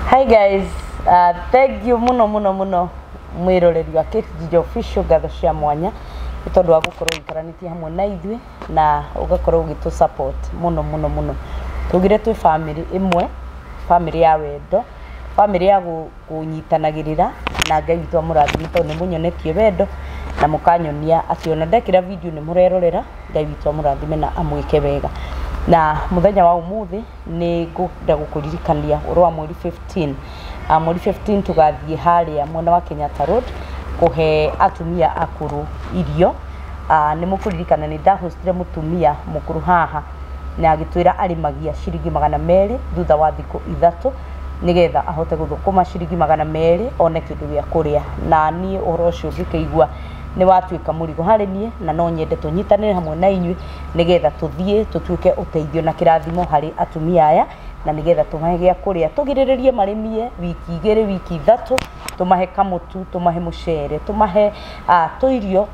Hi guys, thank you muno muno muno mwiroreri wa Kate Ginger Official, ngatho cia mwanya nĩ tondũ wa gũkorwo ũikaranĩtie hamwe na ithuĩ na ũgakorwo ũgĩtũ support mũno mũno mũno. Tugire twĩ family ĩmwe, family ya wendo, family ya kũnyitanagĩrĩra, na Ngai witũ amũrathime tondũ nĩ mũnyonetie wendo na mũkanyonia atĩ ona ndekĩra video nĩ mũrerorera. Ngai witũ amũrathime na amwĩke wega. Na mũthenya wa ũmũthĩ nĩ ngũenda gũkũririkania ũhoro wa mweri 15. Mweri 15 tũgathiĩ harĩa mwena wa Kenyatta Road kũhe atumia akũrũ irio. Nĩ mũkũririkana nĩ ndahostire mũtumia mũkũrũ haha na agĩtwĩra arĩmagia ciringi 200 thutha wa thikũ 3 nĩgetha ahote gũthũkũma ciringi 200 one kĩndũ gĩa kũrĩa. Na niĩ ũhoro ũcio ngĩkĩigua nĩ watuĩka mũrigo harĩ niĩ, na no nyende tũnyitanĩre hamwe na inyuĩ nĩgetha tũthiĩ tũtuĩke ũteithio na kĩrathimo harĩ atumia aya, na nĩgetha tũmahe gĩa kũrĩa, tũgirĩrĩrie marĩmie wiki 2 wiki 3, tũmahe kamũtu, tũmahe mũcere, tũmahe tũirio,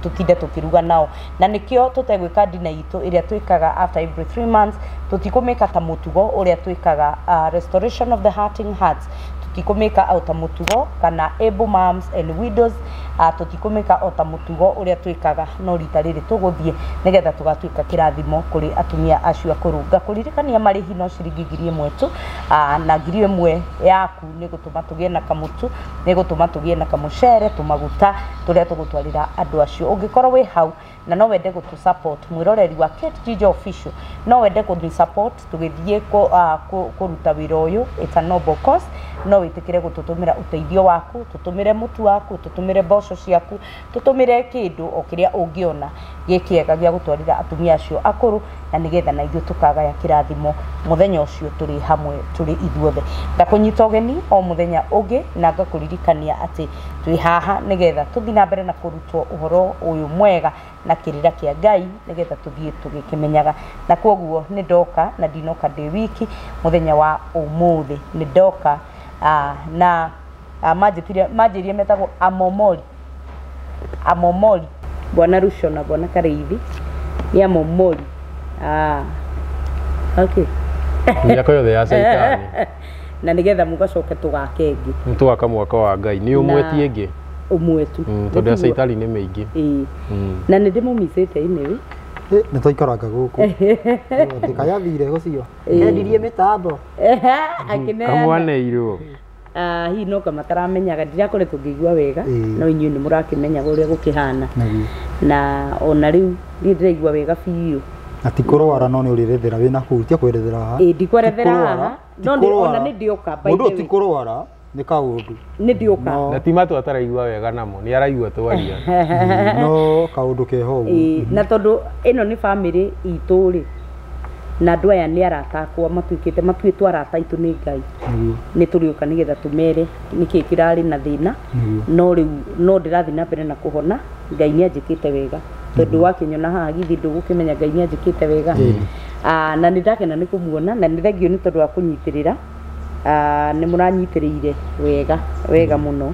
tũtinde tũkĩruga nao. Na nĩkĩo tũtegwĩka dinner itũ ĩrĩa twĩkaga after every 3 months, tũtikũmĩka ta mũtugo ũrĩa twĩkaga restoration of the hurting hearts, tũtikũmĩka o ta mũtugo kana able moms and widows, tũtikũmĩka o ta mũtugo ũrĩa twĩkaga, no rita rĩrĩ tũgũthiĩ nĩgetha tũgatuĩka kĩrathimo kũrĩ atumia acio akũrũ. Ngakũririkania marĩhi no ciringi 1000 tu, na 1000 yaku nĩ gũtũma tũgĩe na kamũtu, nĩ gũtũma tũgĩe na kamũcere, tũmaguta tũrĩa tũgũtwarĩra andũ acio. Ũngĩkorwo wĩ hau na no wende gũtũ support, mwĩroreri wa Kate Ginger Official, no wende kũni support tũgĩthiĩ kũruta wĩra ũyũ, it's a noble cause, no wĩtĩkĩre gũtũtũmĩra ũteithio waku, tũtũmĩre mũtu waku, tũtũmĩre mboco ciaku, tũtũmĩre kĩndũ o kĩrĩa ũngĩona gĩ kĩega gĩa gũtwarĩra atumia acio akũrũ, na nĩgetha na ithuĩ tũkagaya kĩrathimo mũthenya ũcio tũrĩ hamwe tũrĩ ithuothe. Ndakũnyita ũgeni o mũthenya ũngĩ na ngakũririkania atĩ twĩ haha nĩgetha tũthiĩ na mbere na kũrutwo ũhoro ũyũ mwega na kĩrĩra kĩa Ngai nĩgetha tũthiĩ tũgĩkĩmenyaga. Na kwoguo nĩ ndoka na ndinoka ndĩ wiki mũthenya wa ũmũthĩ, nĩ ndoka na manjĩrire metagwo Amomori, Amomori, Bwana Rusho na Bwana Karĩithi nĩ Amomori. Okay. Mĩaka yothe ya caitani. Na nĩgetha mũgacoke tũgake ĩngĩ. Nĩ tũgaka mwaka wa Ngai. Nĩ ũmwe ti ĩngĩ? Ũmwe tu. Tondũ ya caitani nĩ mĩingĩ. Ĩĩ. Na nĩ ndĩmũmicĩte anyway. Nĩ twaikaranga gũkũ. Ndikayathire gũcio. Kendirie mĩtambo. Akĩneana. Kamwaneirwo. Hihi no kamataramenyaga, ndirakoretwo ngĩigua wega, no inyuĩ nĩ mũrakĩmenyaga ũrĩa gũkĩhana. Na ona rĩu niĩ ndĩraigua wega biũ. Na ti kũrwara, no nĩ ũrĩrethera wĩna kũu, tia kwerethera haha. Ĩĩ, ndikwerethera haha, no nĩ ona nĩ ndĩoka, by the Mũndũ way. ti kũrwara, nĩ kaũndũ. Nĩ ndĩoka. Na ti matũ ataraigua wega namo, nĩ araigua twaria. No kaũndũ keho ũguo. Ĩĩ, na tondũ ĩno nĩ family itũ rĩ, na andũ aya nĩ arata akwa, matuĩkĩte, matuĩtwo arata aitũ nĩ Ngai. Nĩ tũrĩũka nĩgetha tũmere nĩkĩ kĩrarĩ na thĩna. No rĩu no ndĩrathiĩ na mbere na kũhona, Ngai nĩ anjĩkĩte wega. Tondũ wakĩnyona haha githĩ ndũgũkĩmenya Ngai nĩ anjĩkĩte wega. Na nĩ ndakena nĩ kũmuona, na nĩ thengio nĩ tondũ wa kũnyitĩrĩra. Nĩ mũranyitĩrĩire wega, wega mũno.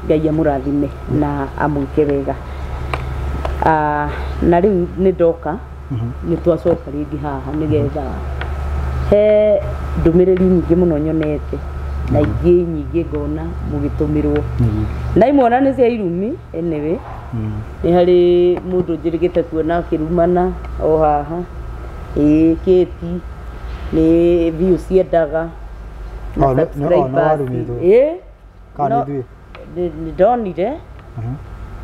Ngai amũrathime na amwĩke wega. Na rĩu nĩ ndoka, nĩ twacoka rĩngĩ haha nĩgetha he ndũmĩrĩri nyingĩ mũno nyonete, na ingĩ nyingĩ ngona mũgĩtũmĩrwo. Na imwe ona nĩ cia irumi, anyway. Nĩ harĩ mũndũ njĩrĩgĩte kuona akĩrumana o haha. Ĩĩ, Kate nĩ views ciendaga na subscribers. Nĩ warumĩtwo. Ĩĩ. Kana No, nĩ ithuĩ? nĩ ndonire.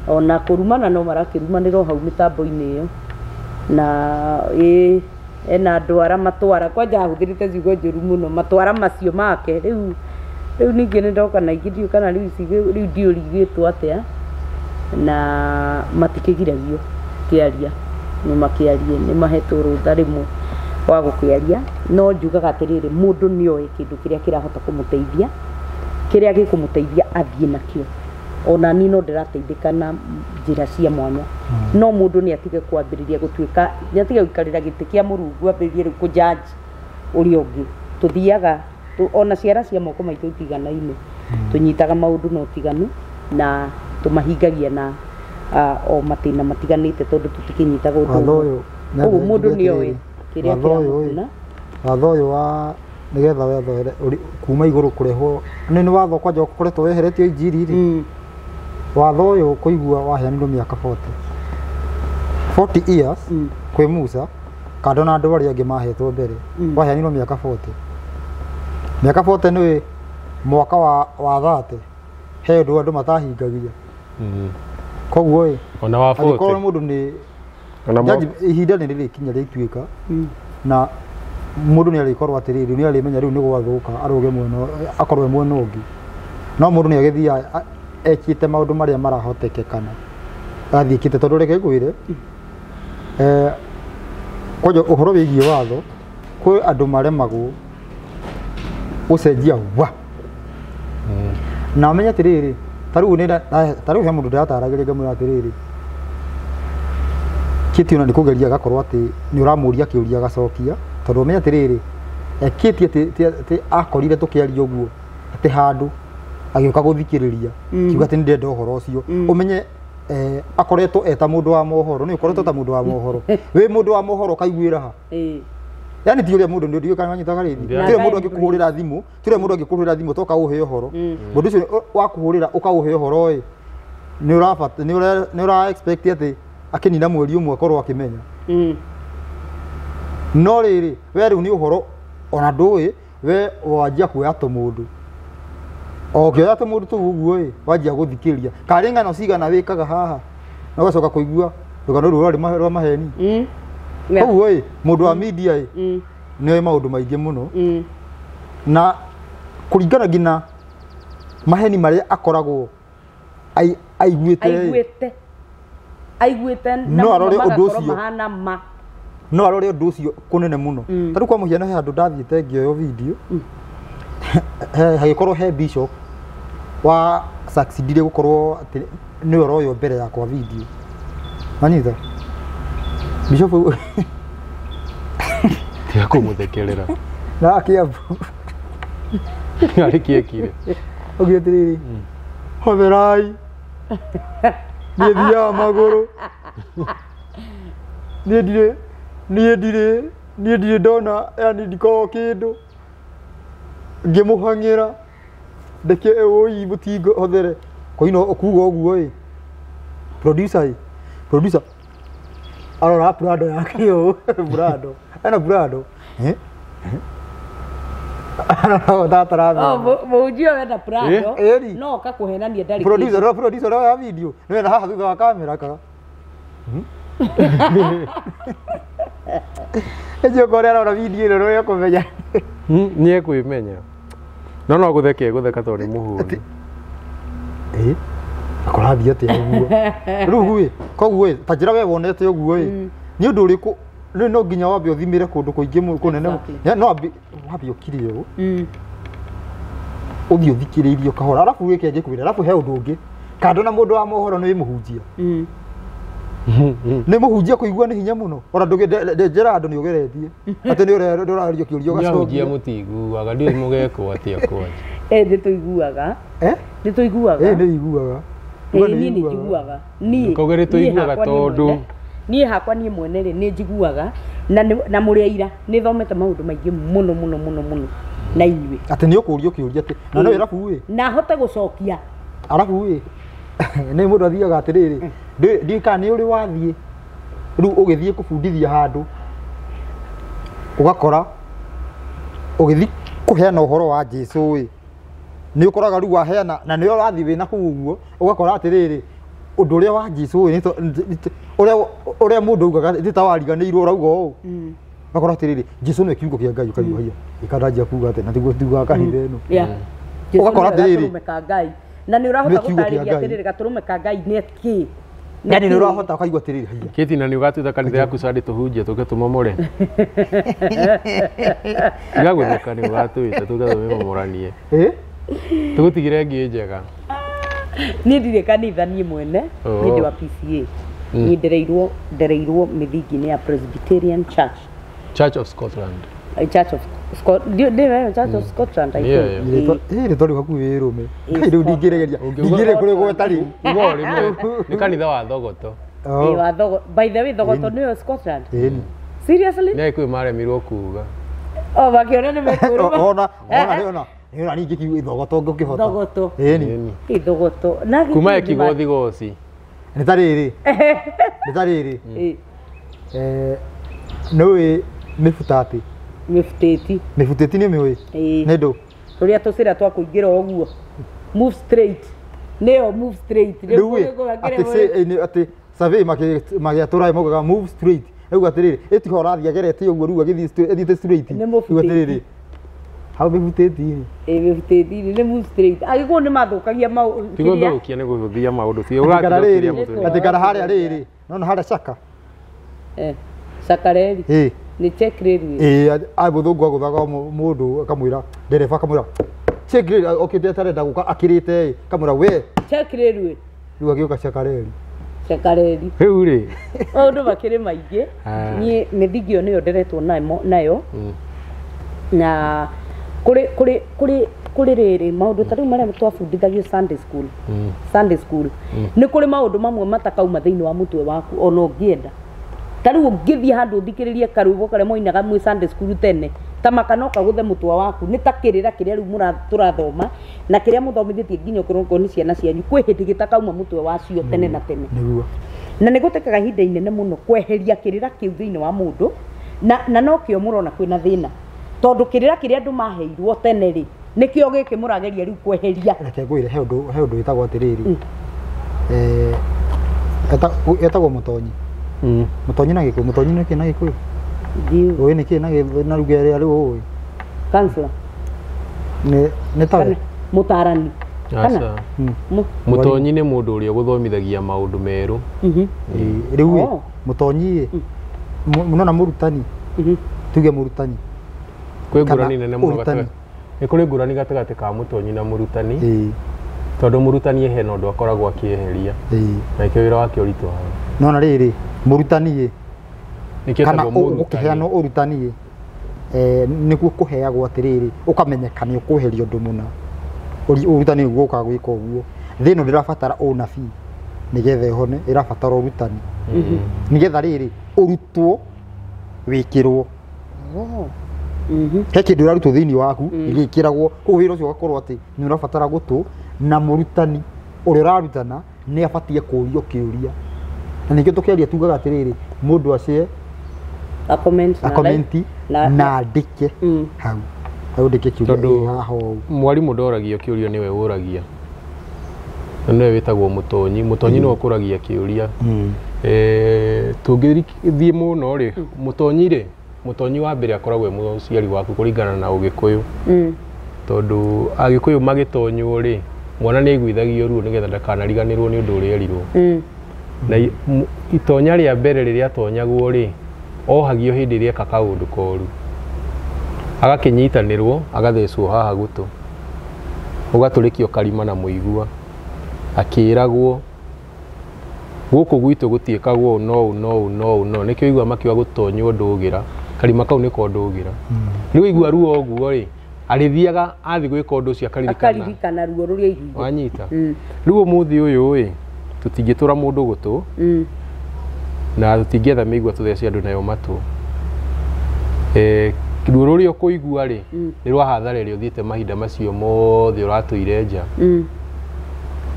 Ona kũrumana no marakĩrumanĩra o hau mĩtambo-inĩ ĩyo. Na ĩĩ, ena ndwara matwara, kwanja ahũthĩrĩte ciugo njũru mũno, matwara macio make. Rĩu, rĩu ningĩ nĩ ndoka na ingĩ ndiũĩ kana rĩu ici, rĩu ndiũĩ rigĩtwo atĩa, na matikĩgiragio kĩaria, nĩ makĩarie, nĩ mahetwo rũtha rĩmwe wa gũkĩaria. No njugaga atĩrĩrĩ, mũndũ nĩoĩ kĩndũ kĩrĩa kĩrahota kũmũteithia, kĩrĩa gĩkũmũteithia athiĩ nakĩo. Ona niĩ no ndĩrateithĩka na njĩra cia mwanya. No mũndũ nĩ atige kwambĩrĩria gũtuĩka, nĩ atige gũikarĩra gĩtĩ kĩa Mũrungu ambĩrĩrie rĩu kũjudge ũrĩa ũngĩ. Tũthiaga, ona ciara cia moko maitũ itiganaine. Tũnyitaga maũndũ na ũtiganu na tũmahingagia na o matĩna matiganĩte tondũ tũtikĩnyitaga ũndũ Watho ũmwe. ũyũ, Koguo mũndũ nĩoĩ kĩrĩa watho ũyũ, kĩramũguna. Watho ũyũ wa Nĩgetha watho kuma igũrũ kũrehwo nĩ watho kwanja ũkoretwo weheretio injiri rĩ. Watho ũyũ kũigua waheanirwo mĩaka 40 years kwĩ Musa kando na andũ arĩa angĩ mahetwo mbere. Waheanirwo mĩaka 40. Mĩaka 40 nĩ mwaka wa 30 he ũndũ andũ matahingagia. Koguo ĩ ona wa 40 angĩkorwo mũndũ nĩ ihinda nĩ rĩrĩkinya rĩtuĩka na mũndũ nĩ arĩkorwo atĩrĩrĩ nĩ arĩmenya rĩu nĩ gwathũka arũge mwena akorwo mwena ũngĩ no mũndũ nĩ agĩthiaga ekĩte maũndũ marĩa marahotekekana athiĩkĩte tondũ reke ngwĩre kwanja ũhoro wĩgiĩ watho kwĩ andũ maremagwo gũcenjia wa na ũmenye atĩrĩrĩ ta rĩu he mũndũ ndĩrataragĩria ngamwĩra atĩrĩrĩ kĩti ona nĩ kũgeria agakorwo atĩ nĩ ũramũria kĩũria agacokia tondũ ũmenye atĩrĩrĩ ekĩtie atĩ akorire tũkĩaria ũguo atĩ handũ agĩũka gũthikĩrĩria kiuga atĩ nĩ ndĩrenda ũhoro ũcio ũmenye akoretwo eta mũndũ wa mohoro nĩ ũkoretwo ta mũndũ wa mohoro wĩ mũndũ wa mohoro ũkaiguĩra ha yani ti ũrĩa mũndũ nĩ ndiũĩ kana wanyitaga rĩthi ti ũrĩa mũndũ angĩkũhũrĩra thimũ ti ũrĩa mũndũ angĩkũhũrĩra thimũ toka ũhe ũhoro mũndũ ũcio wa kũhũrĩra ũkaũhe ũhoro ĩ nĩ ũrabata nĩ ũra expect atĩ akĩnina mweri ũmwe akorwo akĩmenya no rĩrĩ we rĩu nĩ ũhoro ona ndũĩ we wanjia kuoya tũmũndũ o ũkĩoya tũmũndũ tũu ũguo ĩ wanjia gũthikĩrĩria karĩ ng'ano cigana wĩkaga haha na ũgacoka kũigua rũgano rũu rwarĩ rwa maheni koguo ĩ mũndũ wa media ĩ nĩ oĩ maũndũ maingĩ mũno na kũringana nginya maheni marĩa akoragwo aiguĩte aiguĩte no arore ũndũ ũcio mahana ma no arore ũndũ ũcio kũnene mũno ta rĩu kwa mũhiano he handũ ndathiĩte ngĩoywo video hagĩkorwo he bishop wa succeedire gũkorwo atĩ nĩwe ũroywo mbere yakwa video manyita bishop tiga kũmũthekerera na akĩambu arĩ kĩekire ũgĩ atĩrĩrĩ hotherai niĩ thiaga magũrũ niĩ ndirĩ ndona yani ndikoragwo kĩndũ ngĩmũhang'ĩra ndeke ũi mũtingo hothere koino kuga ũguo ĩ producer arora Prado yake ũũ Prado ena Prado mũhunjia wenda Prado no oka kũhenania ndarĩ producer ya video nĩ wena haha thutha wa kamera kaga Ĩcio kũrĩa arora video ĩno no ekũmenya nĩ ekwĩmenya no no gũtheka egũtheka tondũ nĩ mũhũni akorathiĩ atĩa ũguo rĩu ĩ koguo ĩ ta njĩra we wonete ũguo ĩ nĩ ũndũ ũrĩkũ rĩu no nginya wambe ũthimĩre kũndũ kũingĩ kũnene no wambe ũkire ũũ ũthiĩ ũthikĩrĩirie kahora arabu wĩke ngĩkwĩra arabu he ũndũ ũngĩ kando na mũndũ wa mohoro nĩ mũhunjia nĩ mũhunjia kũigua nĩ hinya mũno ona ndũngĩnjĩra andũ nĩ ũgeretie atĩ nĩ ũrario kĩũria ũgacokia ahunjia mũtiguaga ndiũĩ mũgekwo atĩa kwanja nĩ tũiguaga nĩ tũiguaga nĩ iguaga niĩ nĩ njiguaga niĩ koguo nĩ tũiguaga tondũ niĩ hakwa niĩ mwene rĩ nĩ njiguaga na mũrĩ aira nĩ thomete maũndũ maingĩ mũno mũno mũno mũno na inyuĩ atĩ nĩ ũkũrio kĩũria atĩ na no arabu ĩ na hote gũcokia arabu ĩ nĩ mũndũ athiaga atĩrĩrĩ ndiũĩ kana nĩ ũrĩ wathiĩ rĩu ũgĩthiĩ kũbundithia handũ ũgakora ũgĩthiĩ kũheana ũhoro wa Jesũ ĩ nĩ ũkoraga rĩu waheana na nĩwe ũrathiĩ wĩna kũu ũguo ũgakora atĩrĩrĩ ũndũ ũrĩa wa Jesũ ĩ ũrĩa mũndũ augaga nĩ ta wariganĩirwo ũrauga ũũ ũgakora atĩrĩrĩ Jesũ nĩwe kiugo kĩa Ngai ũkaigua haiya ĩkandanjia kuga atĩ na tiguo tugaga kanitha ĩno ũgakora atĩrĩrĩ na nĩ ũrahota gũtarĩria atĩrĩrĩ gatũrũme ka Ngai nĩ kĩ yani nĩ ũrahota ũkaigua atĩrĩrĩ haiya kĩti na nĩ ũgatuĩka kanitha yaku Sunday tũhunjie tũke tũmomore tiga gũtheka nĩ ũgatwĩta tũke tũmĩmomoranie tũgũtigĩre ĩngĩ njega niĩ ndirĩ kanitha niĩ mwene niĩ ndĩ wa PCA niĩ ndereirwo mĩthingi-inĩ ya Presbyterian Church Church of Scotland Church of Scotland Church of Scotland I think rĩtwa rĩu hakuhĩ rũme rĩu ndingĩregeria ndingĩrĩ kũrĩgweta rĩu uga ũrĩme nĩ kanitha wa Thogoto wa Thogoto by the way Thogoto nĩyo Scotland seriously nĩ Agĩkũyũ maremirwo kuga O makiona nĩ mekũrũma. Ona ona ona ona ningĩ kiugo ithogoto ngũkĩhota. Thogoto. Ĩni. Ithogoto. Na kuma gĩkĩndĩ ekigwo thigoci. Nĩ ta rĩrĩ. Nĩ ta rĩrĩ. Ĩ, Nĩũĩ mĩbutati. mĩbutĩti. Mĩbutĩti nĩ ũmĩũĩ? Ĩ. Nĩ ndũ? Tũrĩa tũcĩra twa kũingĩra ũguo. Move straight. Nĩyo move straight. Rĩu ĩ, atĩ atĩ survey magĩatũra maugaga move straight. Rĩu atĩrĩrĩ, ĩtiho ũrathiĩ agerete ũguo rĩu agĩthiĩ athiĩte straight. Nĩ Rĩu mũbutĩti. atĩrĩrĩ, hau mĩbutĩti-inĩ. Ĩ, mĩbutĩti nĩ move straight. Agĩkũyũ nĩ mathũkagia maũ. Ti gũthũkia nĩ gũthũthia maũndũ ti Atĩ kana ũrathũkiria rĩrĩ, mũtũrĩre. atĩ kana harĩa rĩrĩ, nona harĩa caka. Cakareri. Ĩ. Nĩ check railway. Ĩ, mũthũngũ agũthaga mũndũ akamwĩra, ndereba akamwĩra, check railway, okĩte atarenda gũka akĩrĩte ĩ, akamwĩra we, Check railway. rĩu agĩũka cakareri. Cakareri. Rĩu rĩ. Maũndũ makĩrĩ maingĩ. Niĩ mĩthingi ĩyo nĩyo nderetwo nayo. Na kũrĩ kũrĩ kũrĩ kũrĩ rĩrĩ maũndũ ta rĩu marĩa twabundithagio Sunday school. Sunday school. Nĩ kũrĩ maũndũ mamwe matakauma thĩinĩ wa mũtwe waku ona ũngĩenda. Ta rĩu ũngĩthiĩ handũ ũthikĩrĩrie karwĩmbo karĩa moinaga mwĩ Sunday school tene ta makanoka gũthe mũtwe waku nĩ ta kĩrĩra kĩrĩa rĩu tũrathoma na kĩrĩa mũthomithĩtie nginya okorwo nĩ ciana cianyu kwĩ hĩndĩ gĩtakauma mũtwe wacio tene na tene. Nĩguo. Na nĩ gũtekaga ihinda inene mũno kweheria kĩrĩra kĩu thĩinĩ wa mũndũ na nokĩo mũrona kwĩna thĩna tondũ kĩrĩra kĩrĩa andũ maheirwo tene rĩ nĩkĩo gĩkĩ mũrageria rĩu kweheria. Reke ngwĩre he ũndũ wĩtagwo atĩrĩrĩ. Etagwo mũtonyi. Mũtonyi na Gĩkũyũ, mũtonyi nĩ kĩ na Gĩkũyũ? Ũĩ nĩ kĩ na lugha ĩrĩa rĩu ũĩ? Counselor. Nĩ tawe? Mũtaarani. Kana? Mũtonyi nĩ mũndũ ũrĩa ũgũthomithagia maũndũ merũ. Rĩu ĩ, mũtonyi ĩ, nona mũrutani, tuge mũrutani. Kwĩ ngũrani nene mũno gatagatĩ. Nĩ kũrĩ ngũrani gatagatĩ ka mũtonyi na mũrutani. Tondũ mũrutani hena ũndũ akoragwo akĩeheria. Na nĩkĩo wĩra wake ũritũhaga. Nona rĩrĩ, mũrutani ĩ, kana ũkĩheanwo ũrutani ĩ, nĩguo kũheagwo atĩrĩrĩ, ũkamenyeka nĩ ũkweheria ũndũ mũna. Ũrutani nĩguo ũkaga gwĩka ũguo. Thĩ ĩno ndĩrabatara ũnabii nĩgetha ĩhone, ĩrabatara ũrutani. Nĩgetha rĩrĩ, ũrutwo wĩkĩrwo. He kĩndũ ũrarutwo thĩinĩ waku, gĩkĩragwo, koguo wĩra ũcio ũgakorwo atĩ nĩ ũrabatara gũtũ na mũrutani ũrĩa ũrarutana nĩ abatiĩ kũũrio kĩũria. Na nĩkĩo tũkĩaria tugaga atĩrĩrĩ, mũndũ acie akomenti na andĩke hau. Andĩke kĩũria Tondũ haha ũũ. Mwarimũ ndoragio kĩũria nĩwe ũragia. Na nĩwe wĩtagwo mũtonyi. Mũtonyi nĩwe ũkũragia kĩũria. Tũngĩthiĩ mũno rĩ, mũtonyi rĩ, mũtonyi wa mbere akoragwo e mũciari waku kũringana na Ũgĩkũyũ. Tondũ Agĩkũyũ magĩtonywo rĩ, mwana nĩ aiguithagio ruo nĩgetha ndakanariganĩrwo nĩ ũndũ ũrĩa erirwo. Na itonya rĩa mbere rĩrĩa atonyagwo rĩ, ohagio hĩndĩ ĩrĩa eka kaũndũ koru. Agakĩnyitanĩrwo, agathecwo haha gũtũ. Ũgatũrĩkio karima na mũigua. Akĩragwo gũkũ gwitũ gũtiĩkagwo ũũ no ũũ no ũũ no ũũ no. Nĩkĩo ũigua makiuga gũtonywo ndũgĩra. Karima kau nĩko ndũgĩra. Rĩu aigua ruo ũguo rĩ, arĩthiaga athiĩ gwĩka ũndũ ũcio akaririkana. Akaririkana ruo rũrĩa aiguire. Wanyita. Rĩu ũmũthĩ ũyũ ĩ, tũtingĩtũra mũndũ gũtũ na tũtingĩetha mĩigua tũthece andũ nayo matũ. Ruo rũrĩa ũkũigua rĩ, nĩ rwa hathara ĩrĩa ũthiĩte mahinda macio mothe ũratũire nja.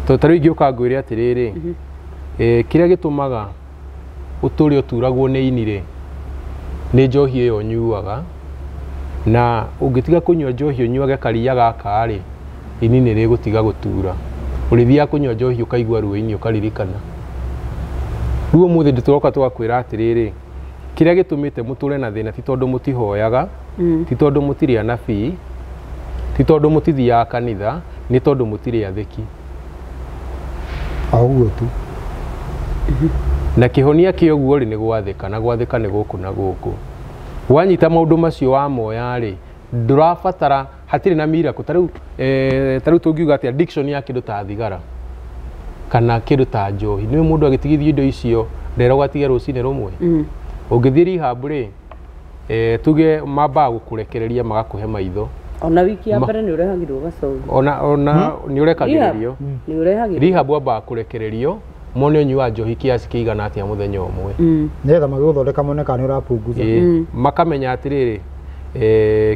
Tondũ ta rĩu ingĩũka ngwĩre atĩrĩrĩ, kĩrĩa gĩtũmaga ũtũre ũturagwo nĩ ini rĩ, nĩ njohi ĩyo ũnyuaga, na ũngĩtiga kũnyua njohi ũnyuage karia gaka rĩ, ini nĩ rĩgũtiga gũtura. Ũrĩthiaga kũnyua njohi ũkaigua ruo ini ũkaririkana. Rĩu ũmũthĩ ndĩtũroka tũgakwĩra atĩrĩrĩ, kĩrĩa gĩtũmĩte mũtũre na thĩna ti tondũ mũtihoyaga, ti tondũ mũtirĩ anabii, ti tondũ mũtithiaga kanitha, nĩ tondũ mũtirĩ athĩki. Ũguo tu. Na kĩhonia kĩa ũguo rĩ nĩ gwathĩka, na gwathĩka nĩ gũkũ na gũkũ. Wanyita maũndũ macio wamoya rĩ, ndũrabatara hatirĩ na miracle. Ta rĩu tũngiuga atĩ addiction ya kĩndũ ta thigara kana kĩndũ ta njohi, nĩwe mũndũ agĩtigithio indo icio nderagwo atige rũcinĩ rũmwe. Ũngĩthiĩ rehab rĩ, tuge mambaga gũkũrekereria magakũhe maitho. Ona wiki ya mbere nĩ ũrehagĩrwo gacogi. Ona nĩ ũrekagĩrĩrio. Nĩ ũrehagĩrwo. Rehab wambaga kũrekererio mone ũnyui wa njohi kiasi kĩigana atĩa mũthenya ũmwe. Nĩgetha magĩgũthondeka mone kana nĩ ũrapunguza. Makamenya atĩrĩrĩ,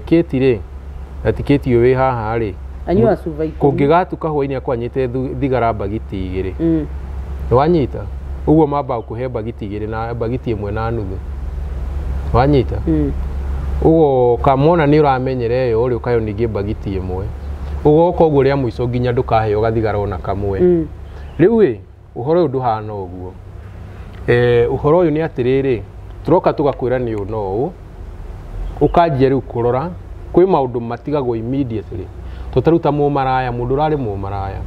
Kĩti rĩ na ti Kĩti ũyũ wĩ haha rĩ anyua cuba 10 kũngĩgatuka hwainĩ akwanyĩte thigara mbagiti 2. Nĩwanyita ũguo mambaga kũhe mbagiti 2 na mbagiti 1.5. Wanyita ũgoka mona nĩ ũramenyera ĩyo rĩ ũkayo ningĩ mbagiti 1 ũgoka ũguo rĩa mũico nginya ndũkaheo gathigara ona kamwe. Rĩu ĩ ũhoro ũyũ ndũhana ũguo. Ũhoro ũyũ nĩ atĩrĩrĩ tũroka tũgakwĩra nĩ ũũ na ũũ ũkanjia rĩu kũrora kwĩ maũndũ matigagwo immediately tũtaruta mũmaraya mũndũ ũrarĩ mũmaraya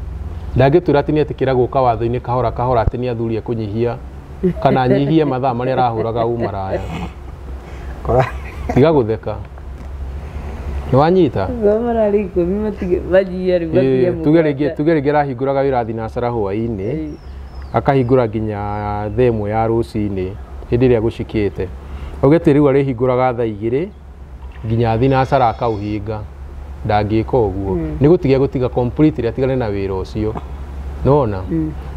ndangĩtwĩra atĩ nĩetĩkĩra gũka watho-inĩ kahora kahora atĩ nĩ athurie kũnyihia kana anyihie mathaa marĩa arahũraga ũmaraya. Tiga gũtheka. Nĩwanyita? Tuge rĩngĩ arahingũraga wĩra thinacara hwaĩ-inĩ akahingũra nginya thaa 1 ya rũcinĩ hĩndĩ ĩrĩa gũcikĩte auge atĩ rĩu arĩhingũraga thaa 2 nginya thinacara akauhinga ndangĩka ũguo nĩ gũtiga gũtiga completely atigane na wĩra ũcio nĩwona.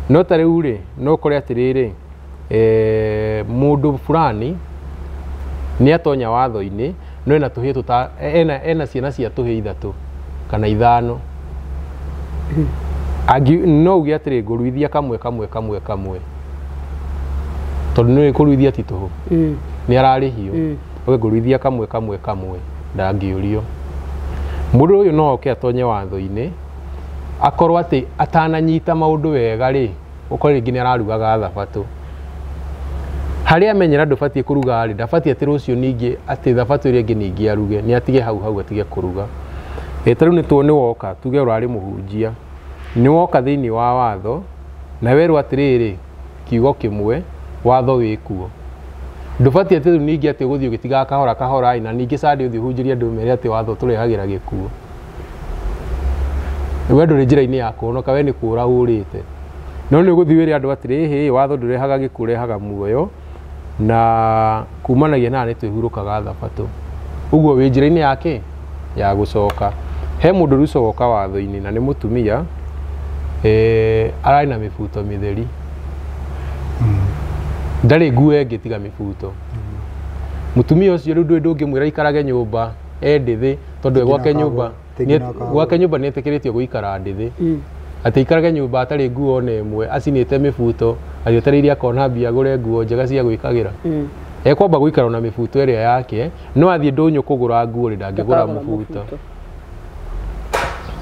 No ta rĩu rĩ no ũkore atĩrĩrĩ mũndũ fulani nĩ atonya watho-inĩ no ena tũhĩĩ tũta ena ciana cia tũhĩĩ 3 kana 5 no uge atĩrĩ ngũruithia kamwe kamwe kamwe kamwe tondũ nĩ kũruithia ti tũhũ nĩ ararĩhio uge ngũruithia kamwe kamwe kamwe ndangĩũrio. Mũndũ ũyũ no oke atonye watho-inĩ akorwo atĩ atananyita maũndũ wega rĩ ũkore rĩngĩ nĩ ararugaga thabatũ harĩa amenyera ndũbatiĩ kũruga rĩ ndabatiĩ atĩ rũciũ ningĩ atĩ thabatũ ĩrĩa ĩngĩ ningĩ aruge nĩ atige hau hau atige kũruga. Ta rĩu nĩ woka tuge ũrarĩ mũhunjia nĩ woka thĩinĩ wa watho na werwo atĩrĩrĩ kiugo kĩmwe watho wĩkuo ndũbatiĩ atĩ rĩu ningĩ atĩ ũgũthiĩ ũgĩtigaga kahora kahora na ningĩ Sunday ũthiĩ ũhunjĩrie andũ mere atĩ watho tũrehagĩra gĩkuũ. We ndũrĩ njĩra-inĩ ya kũhonoka we nĩ kũũra ũrĩte no nĩ ũgũthiĩ wĩre andũ atĩrĩ hĩ watho ndũrehaga gĩkuũ ũrehaga muoyo na kumanagia na nĩ twĩhurũkaga thabatũ ũguo wĩ njĩra-inĩ yake ya gũcoka. He mũndũ rĩu ũcoka watho-inĩ na nĩ mũtumia ararĩ na mĩbuto mĩtheri ndarĩ nguo ĩngĩ tiga mĩbuto. Mũtumia ũcio rĩu ndũĩ ndũngĩmwĩra aikarage nyũmba e ndĩthĩ tondũ gwake nyũmba gwake nyũmba nĩ etĩkĩrĩtio gũikara ndĩthĩ atĩ aikarage nyũmba atarĩ nguo ona ĩmwe acinĩte mĩbuto agĩetereire akona mbia agũre nguo njega cia gwĩkagĩra. Ekwamba gũikara na mĩbuto ĩrĩa yake no athiĩ ndũnyũ kũgũra nguo rĩ ndangĩgũra mũbuto.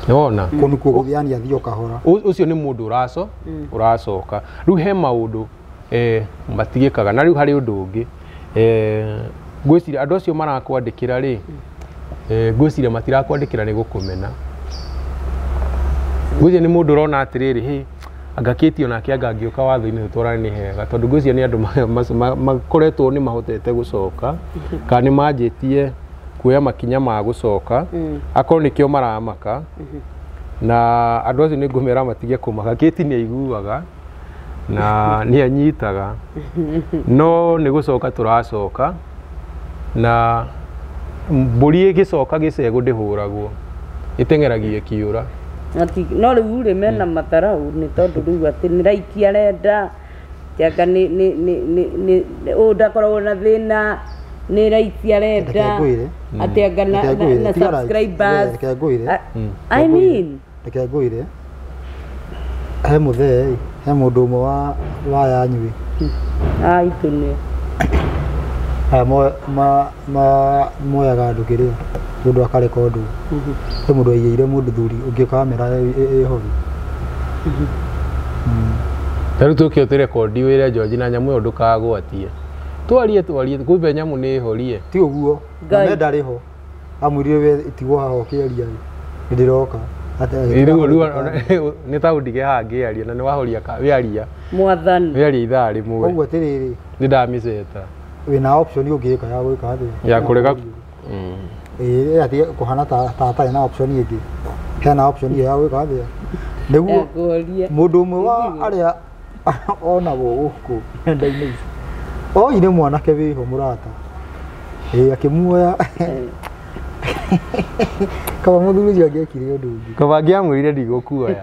Nĩwona kũnukwo gũthiania athiĩ o kahora ũcio nĩ mũndũ ũracoka. Rĩu he maũndũ matigĩkaga na rĩu harĩ ũndũ ũngĩ ngwĩciria andũ acio marakwandĩkĩra rĩ ngwĩciria matirakwandĩkĩra nĩ gũkũmena. Ngwĩciria nĩ mũndũ ũrona atĩrĩrĩ hĩ anga Kĩti onake anga angĩũka watho-inĩ tũtwarane nĩ hega tondũ ngwĩciria nĩ andũ makoretwo nĩ mahotete gũcoka kana nĩ manjĩtie kuoya makinya ma gũcoka akorwo nĩkĩo maramaka na andũ acio nĩ ngũmera matige kũmaka. Kĩti nĩ aiguaga na nĩ anyitaga no nĩ gũcoka tũracoka na mbũri ĩgĩcoka gĩcegũ ndĩhũragwo ĩteng'eragio ĩkĩũra. No rĩu rĩ mena matarau nĩ tondũ rĩu atĩ nĩ raiki arenda tianga nĩ ũũ ndakoragwo na thĩna nĩ raiki arenda atĩ anga na subscribers. I mean reke ngwĩre he mũthee he mũndũ ũmwe wa yanyuĩ aitũ aya moyaga andũ kĩrĩa mũndũ akareka ũndũ he mũndũ aigĩire mũndũ thuri ũngĩ kamera ĩho. Ta rĩu tũkĩo tũrekondi wĩre George na nyamũ ĩyo ndũkagwatie twarie kumbe nyamũ nĩ ĩhorie ti ũguo na ndarĩ ho amwĩrire we itigwo haha ũkĩaria nĩ ndĩroka rĩu nĩ ta ũndige haha ngĩaria na nĩ wahoria wĩaria mwathani wĩaria ithaa rĩmwe koguo atĩrĩrĩ nĩ ndamĩceta wĩna option ũngĩka ya gwĩka atĩa ya kũrega ĩĩ atĩ kũhana ta atarĩ na option ĩngĩ hena option ya gwĩka atĩa nĩguo mũndũ ũmwe wa arĩa onagwo gũkũ nenda-inĩ ici oire mwanake wĩho mũrata ĩĩ akĩmuoya kaba mũthuri ũcio angĩekire ũndũ ũngĩ kaba angĩamwĩrire ndigũkuoya.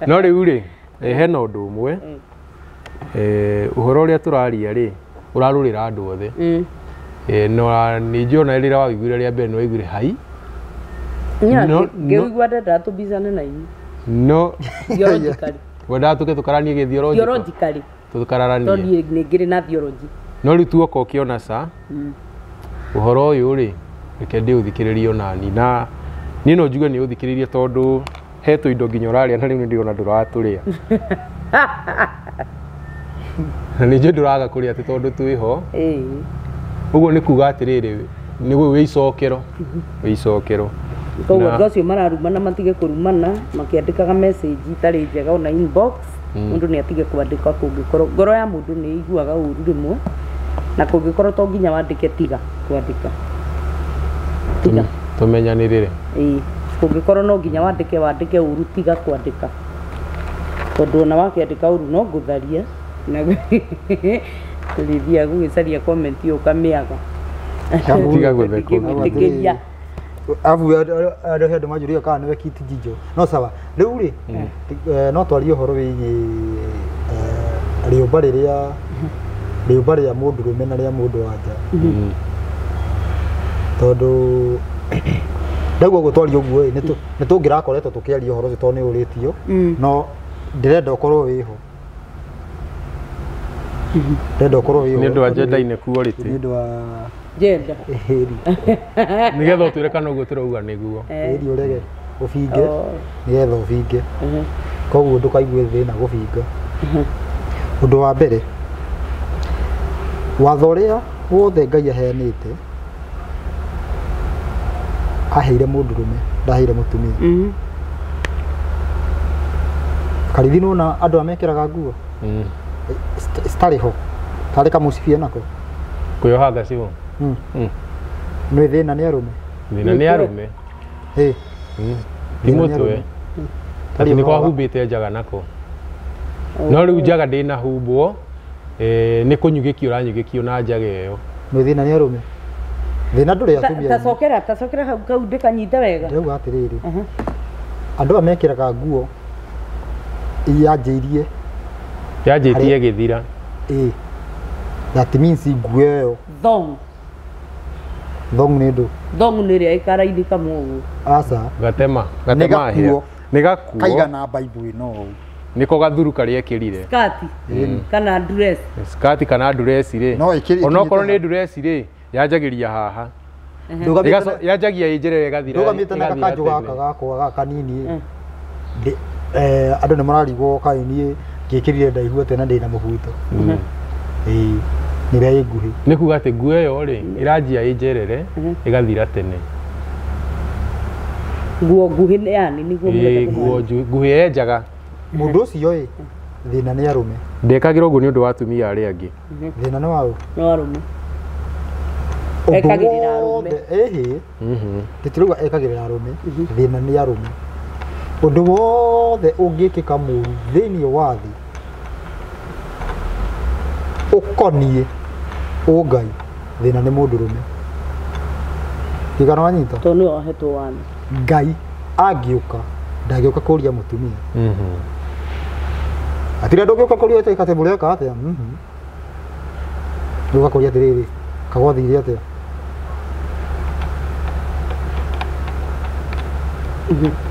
No rĩu rĩ hena ũndũ ũmwe ũhoro ũrĩa tũraria rĩ ũrarũrĩra andũ othe. No nĩ njũĩ ona rĩrĩa waiguire rĩa mbere nĩ waiguire hai. Nya ngĩigua ndenda tũbicane na inyuĩ. No theologically. Wendaga tũke tũkaranie gĩthiologically. Theologically. Tũkararanie. Tondũ nĩ ngĩrĩ na theology. No rĩu tuoka ũkĩona ca ũhoro ũyũ rĩ reke ndĩũthikĩrĩrie onani na niĩ no njuge nĩ ũthikĩrĩrie tondũ he tũindo nginya ũrarĩa na rĩu nĩ ndĩrona ndũratũrĩa. Na nĩ njũĩ ndũraga kũrĩa atĩ tondũ twĩho. Ũguo nĩ kuga atĩrĩrĩ nĩ wĩ icokero. Koguo andũ acio mararumana matige kũrumana makĩandĩkaga message itarĩ njega ona inbox. Mũndũ nĩ atige kwandĩka kũngĩkorwo ngoro ya mũndũ nĩ ĩiguaga ũru rĩmwe na kũngĩkorwo to nginya wandĩke tiga kwandĩka. Tiga. Tũmenyanĩrĩre. Ĩĩ kũngĩkorwo no nginya wandĩke wandĩke ũru tiga kwandĩka. Tondũ ona wakĩandĩka ũru no ngũtharia na tũrĩthiaga gũgĩcaria comment ĩyo ũkamĩaga. Tiga gũthekwo. Abu andũ andũ manjũria kana nĩwe Kit Jijo no sawa rĩu rĩ no twarie ũhoro wĩgiĩ rĩũmba rĩrĩa rĩũmba rĩa mũndũrũme na rĩa mũndũ wa nja tondũ ndaigua ũguo twaria ũguo ĩ nĩ tũngĩrakoretwo tũkĩaria ũhoro ũcio tondũ nĩ ũrĩtio no ndĩrenda ũkorwo wĩho ndĩrenda ũkorwo wĩho nĩ ũndũ wa gender inequality nĩ ũndũ wa gender nigetha ũtwĩre kana ũguo tũrauga nĩguo ĩri ũrege ũbinge nĩgetha ũbinge koguo ndũkaigue thĩna gũbinga. Ũndũ wa mbere watho ũrĩa wothe Ngai aheanĩte aheire mũndũrũme ndaheire mũtumia. Karithi nĩwona andũ arĩa mekĩraga nguo citarĩ ho tarĩ kamũcibi enako kwĩyoha ngacigo nĩ thĩna nĩ arũme thĩna nĩ arũme ti mũtwe tondũ nĩ kwahumbĩte njaga nako no rĩu njaga ndĩnahumbwo nĩ kũnyugĩkio ũranyugĩkio na njaga ĩyo nĩ thĩna nĩ arũme thĩna ndũrĩ atumia tacokera tacokera hau kau ndĩkanyite wega ndĩrauga atĩrĩrĩ andũ aya mekĩraga nguo yanjĩirie yanjĩtie gĩthira that means nguo ĩyo thong thong nĩ ndũ thong nĩ ĩrĩa ĩkaraini kamwe ũguo aca gatema gatema hĩa nĩ gakuo kaigana baibũ ĩno ũũ nĩko gathuru karĩa ekĩrire skirt kana dress skirt kana dress rĩ onokorwo nĩ dress rĩ yanjagĩria haha yanjagia ĩ njĩra ĩgathira ndũgamĩte na gakanjũ gaka gakwa gaka kanini andũ nĩ mararigwo kaĩ niĩ ngĩkĩrire ndaihu atĩa na ndĩna mũbuto nĩ ĩrĩa ĩ nguhĩ nĩ kuga atĩ nguo ĩyo rĩ ĩranjia ĩ njerere ĩgathira tene nguo nguhĩ yani nĩguo nguo nguhĩ yenjaga mũndũ ũcio ĩ thĩna nĩ arũme ndekagĩra ũguo nĩ ũndũ wa atumia arĩa angĩ thĩna nĩ waũ nĩ wa arũme ekagĩrĩra arũme ĩhĩ tũtirauga ekagĩrĩra arũme thĩna nĩ arũme ũndũ wothe ũngĩkĩka mũru thĩinĩ wa thĩ ũkoniĩ ũngai thĩna nĩ mũndũrũme kĩgano wanyita tondũ nĩwe wahetwo watho Ngai angĩũka ndangĩũka kũria mũtumia atirĩ andũ ũngĩũka kũria atĩ mũreka atĩa ũka kũria atĩrĩrĩ kagwathire atĩa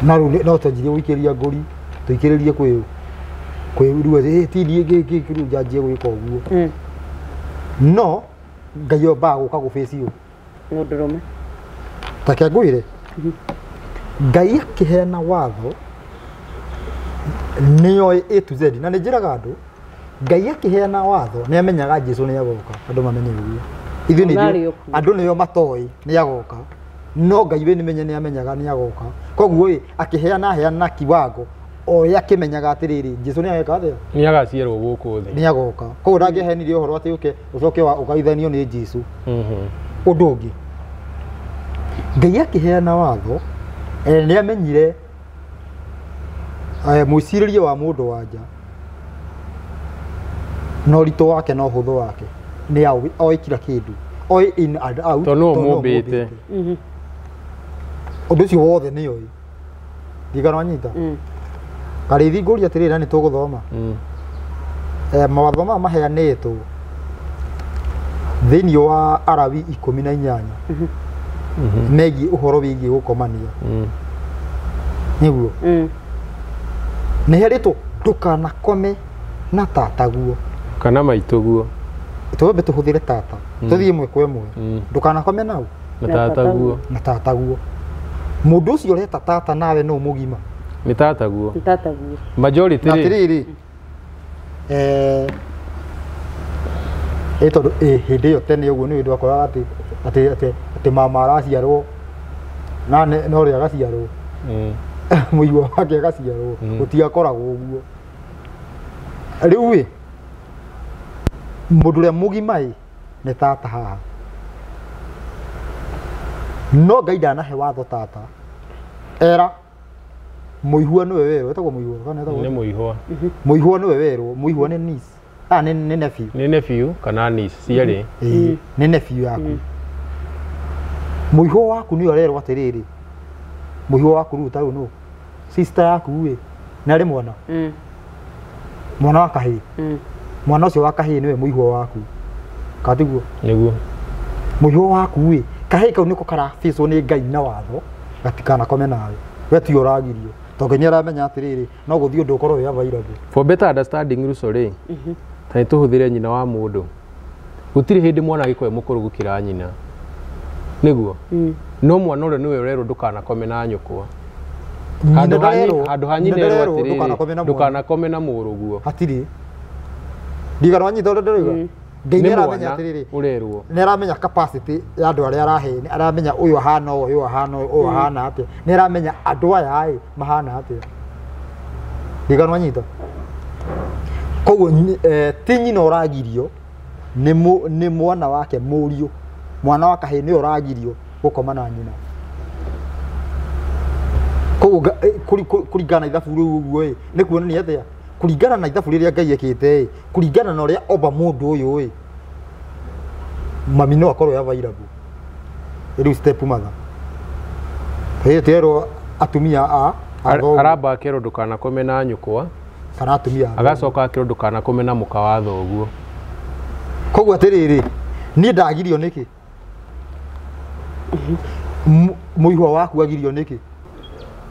na rĩu no twanjirie gũikĩria ngũri tũikĩrĩrie kwĩ kwĩ rĩu ti niĩ ngĩkĩ rĩu njanjie gwĩka ũguo no Ngai ombaga gũka gũbĩci ũ mũndũrũme ta kĩa ngwĩre Ngai akĩheana watho nĩoĩ A to Z na nĩ njĩraga andũ Ngai akĩheana watho nĩ amenyaga Jesũ nĩ agoka andũ mamenye ũguo ithuĩ nĩ andũ nĩo matoĩ nĩ agoka no Ngai we nĩmenye nĩ amenyaga nĩ agoka koguo ĩ akĩheana heana kiwango o akĩmenyaga atĩrĩrĩ Jesũ nĩ ageka atĩa nĩ agaciarwo gũkũ thĩ nĩ agoka koguo ndangĩheanire ũhoro atĩ ũke ũcoke ũgaithanio nĩ Jesũ ũndũ ũngĩ Ngai akĩheana watho nĩ amenyire mwĩcirĩrie wa mũndũ wa nja na ũritũ wake na ũhũthũ wake nĩ oĩ kila kĩndũ oĩ in and out tondũ nĩwe ũmũmbĩte ũndũ ũcio wothe nĩ oĩ ndigana wanyita Karĩithi ngũria atĩrĩrĩ na nĩ tũgũthoma mawatho maya maheanĩtwo Thĩinĩ wa Arawi 18 megiĩ ũhoro wĩgiĩ gũkomania. Nĩguo nĩ herĩtwo ndũkanakome na tataguo kana maitũguo twambe tũhũthĩre tata tũthiĩ ĩmwe kwa ĩmwe. Ndũkanakome nau na tataguo na tataguo. Mũndũ ũcio ũreta tata nawe no mũgima nĩ tataguo Nĩ tataguo. Majority na rĩ atĩrĩrĩ tondũ hĩndĩ ĩyo tene ũguo nĩ ndwakoraga atĩ atĩ atĩ atĩ mama araciarwo na no rĩ agaciarwo mũigua wake agaciarwo gũtiakoragwo ũguo. Rĩu ĩ mũndũ ũrĩa mũgima ĩ nĩ tata haha no Ngai ndanahe watho tata era mũihua nĩwe werwo etagwo mũihua kana etagwo nĩ mũihwa mũihua nĩwe werwo mũihua nĩ niece nĩ nephew nĩ nephew kana niece cierĩ nĩ nephew yaku. Mũihua waku nĩwe ũrerwo atĩrĩrĩ mũihua waku rĩu tarĩu nũ sister yaku ĩ nĩ arĩ mwana mwana wa kahĩĩ mwana ũcio wa kahĩĩ nĩwe mũihua waku katiguo nĩguo mũihua waku ĩ kahĩĩ kau nĩko karabicwo nĩ Ngai na watho gatikanakome nawe we tiwe ũragirio tondũ nĩ aramenya atĩrĩrĩ no gũthiĩ ũndũ ũkorwo wĩ available. For better understanding Ruco rĩ ta nĩ tũhũthĩre nyina wa mũndũ gũtirĩ hĩndĩ mwana angĩkorwo e mũkũrũ gũkĩra nyina nĩguo no mwana ũrĩa nĩwe ũrerwo ndũkanakome na nyũkwa handũ ha nyina erwo atĩrĩrĩ ndũkanakome na mũrũguo hatirĩ ndigana wanyita ũrĩa ndĩroiga Ngai nĩ aramenya atĩrĩrĩ ũrerwo nĩ aramenya capacity ya andũ arĩa arahe nĩ aramenya ũyũ ahana ũũ ũyũ ahana ũũ ũyũ ahana atĩa nĩ aramenya andũ aya ĩ mahana atĩa ndigana wanyita koguo ti nyina ũragirio nĩ mwana wake mũriũ mwana wa kahĩĩ nĩwe ũragirio gũkoma na nyina koguo kũringana na ithabu rĩu ũguo ĩ nĩ kuonania atĩa kũringana na ithabu rĩrĩa Ngai ekĩte ĩ kũringana na ũrĩa omba mũndũ ũyũ ĩ mami no akorwo available rĩu step mother hĩĩ tĩrwo atumia a aramba akerwo ndũkanakome na nyũkwa kana atumia agacoka akerwo ndũkanakome na mũka wa thoguo koguo atĩrĩrĩ niĩ ndagirio nĩkĩ mũihwa waku agirio nĩkĩ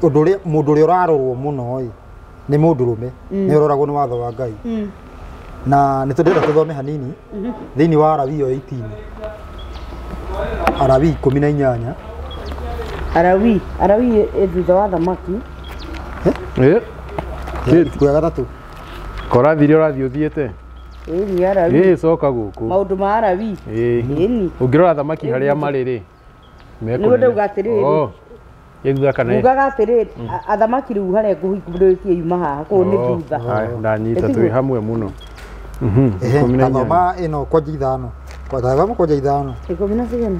ũndũ ũrĩa mũndũ ũrĩa ũrarorwo mũno ĩ nĩ mũndũrũme nĩ ũroragwo nĩ watho wa Ngai na nĩ tũndĩrenda tũthome hanini thĩinĩ wa Arawi ĩyo 18 Arawi 18 Arawi ĩ thutha wa thamaki ibuku rĩa gatatũ korathire ũrathiĩ ũthiĩte ĩni Arawi coka gũkũ maũndũ ma Arawi ĩni ũngĩrora thamaki harĩa marĩ rĩ nĩguo ndauga atĩrĩrĩ ĩthutha kana ngugaga atĩrĩrĩ athamaki rĩu harĩa ngũhingũrĩtie yuma haha kũu nĩ thutha ndanyita twĩ hamwe mũno tathoma ĩno kwanja ithano tathoma kwanja ithano ikũmi na cigana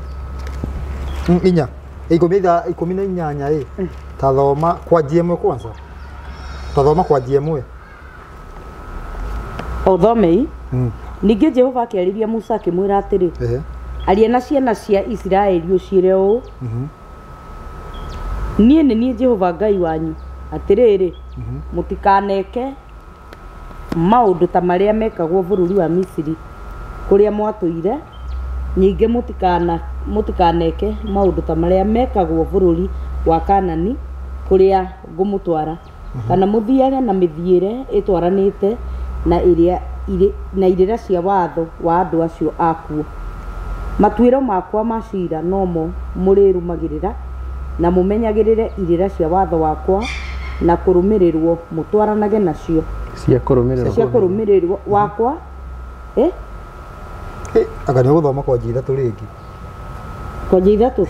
inya 18 ĩ tathoma kwanjia ĩmwe kwanza tathoma kwanjia ĩmwe ũthomei ningĩ Jehova akĩarĩria Musa akĩmwĩra atĩrĩ aria na ciana cia Isiraeli ũciĩre ũũ niĩ nĩ niĩ Jehova Ngai wanyu atĩrĩrĩ mũtikaneke maũndũ ta marĩa mekagwo bũrũri wa Misiri kũrĩa mwatũire ningĩ mũtikaneke maũndũ ta marĩa mekagwo bũrũri wa Kanani kũrĩa ngũmũtwara kana mũthiage na mĩthiĩre ĩtwaranĩte na irĩra cia watho wa andũ acio akuo matuĩro makwa ma ciira nomo mũrĩrũmagĩrĩra na mũmenyagĩrĩre irĩra cia watho wakwa na kũrũmĩrĩrwo mũtwaranage nacio cia kũrũmĩrĩrwo wakwa anga nĩ ũgũthoma kwanjia ithatũ rĩngĩ kwanjia ithatũ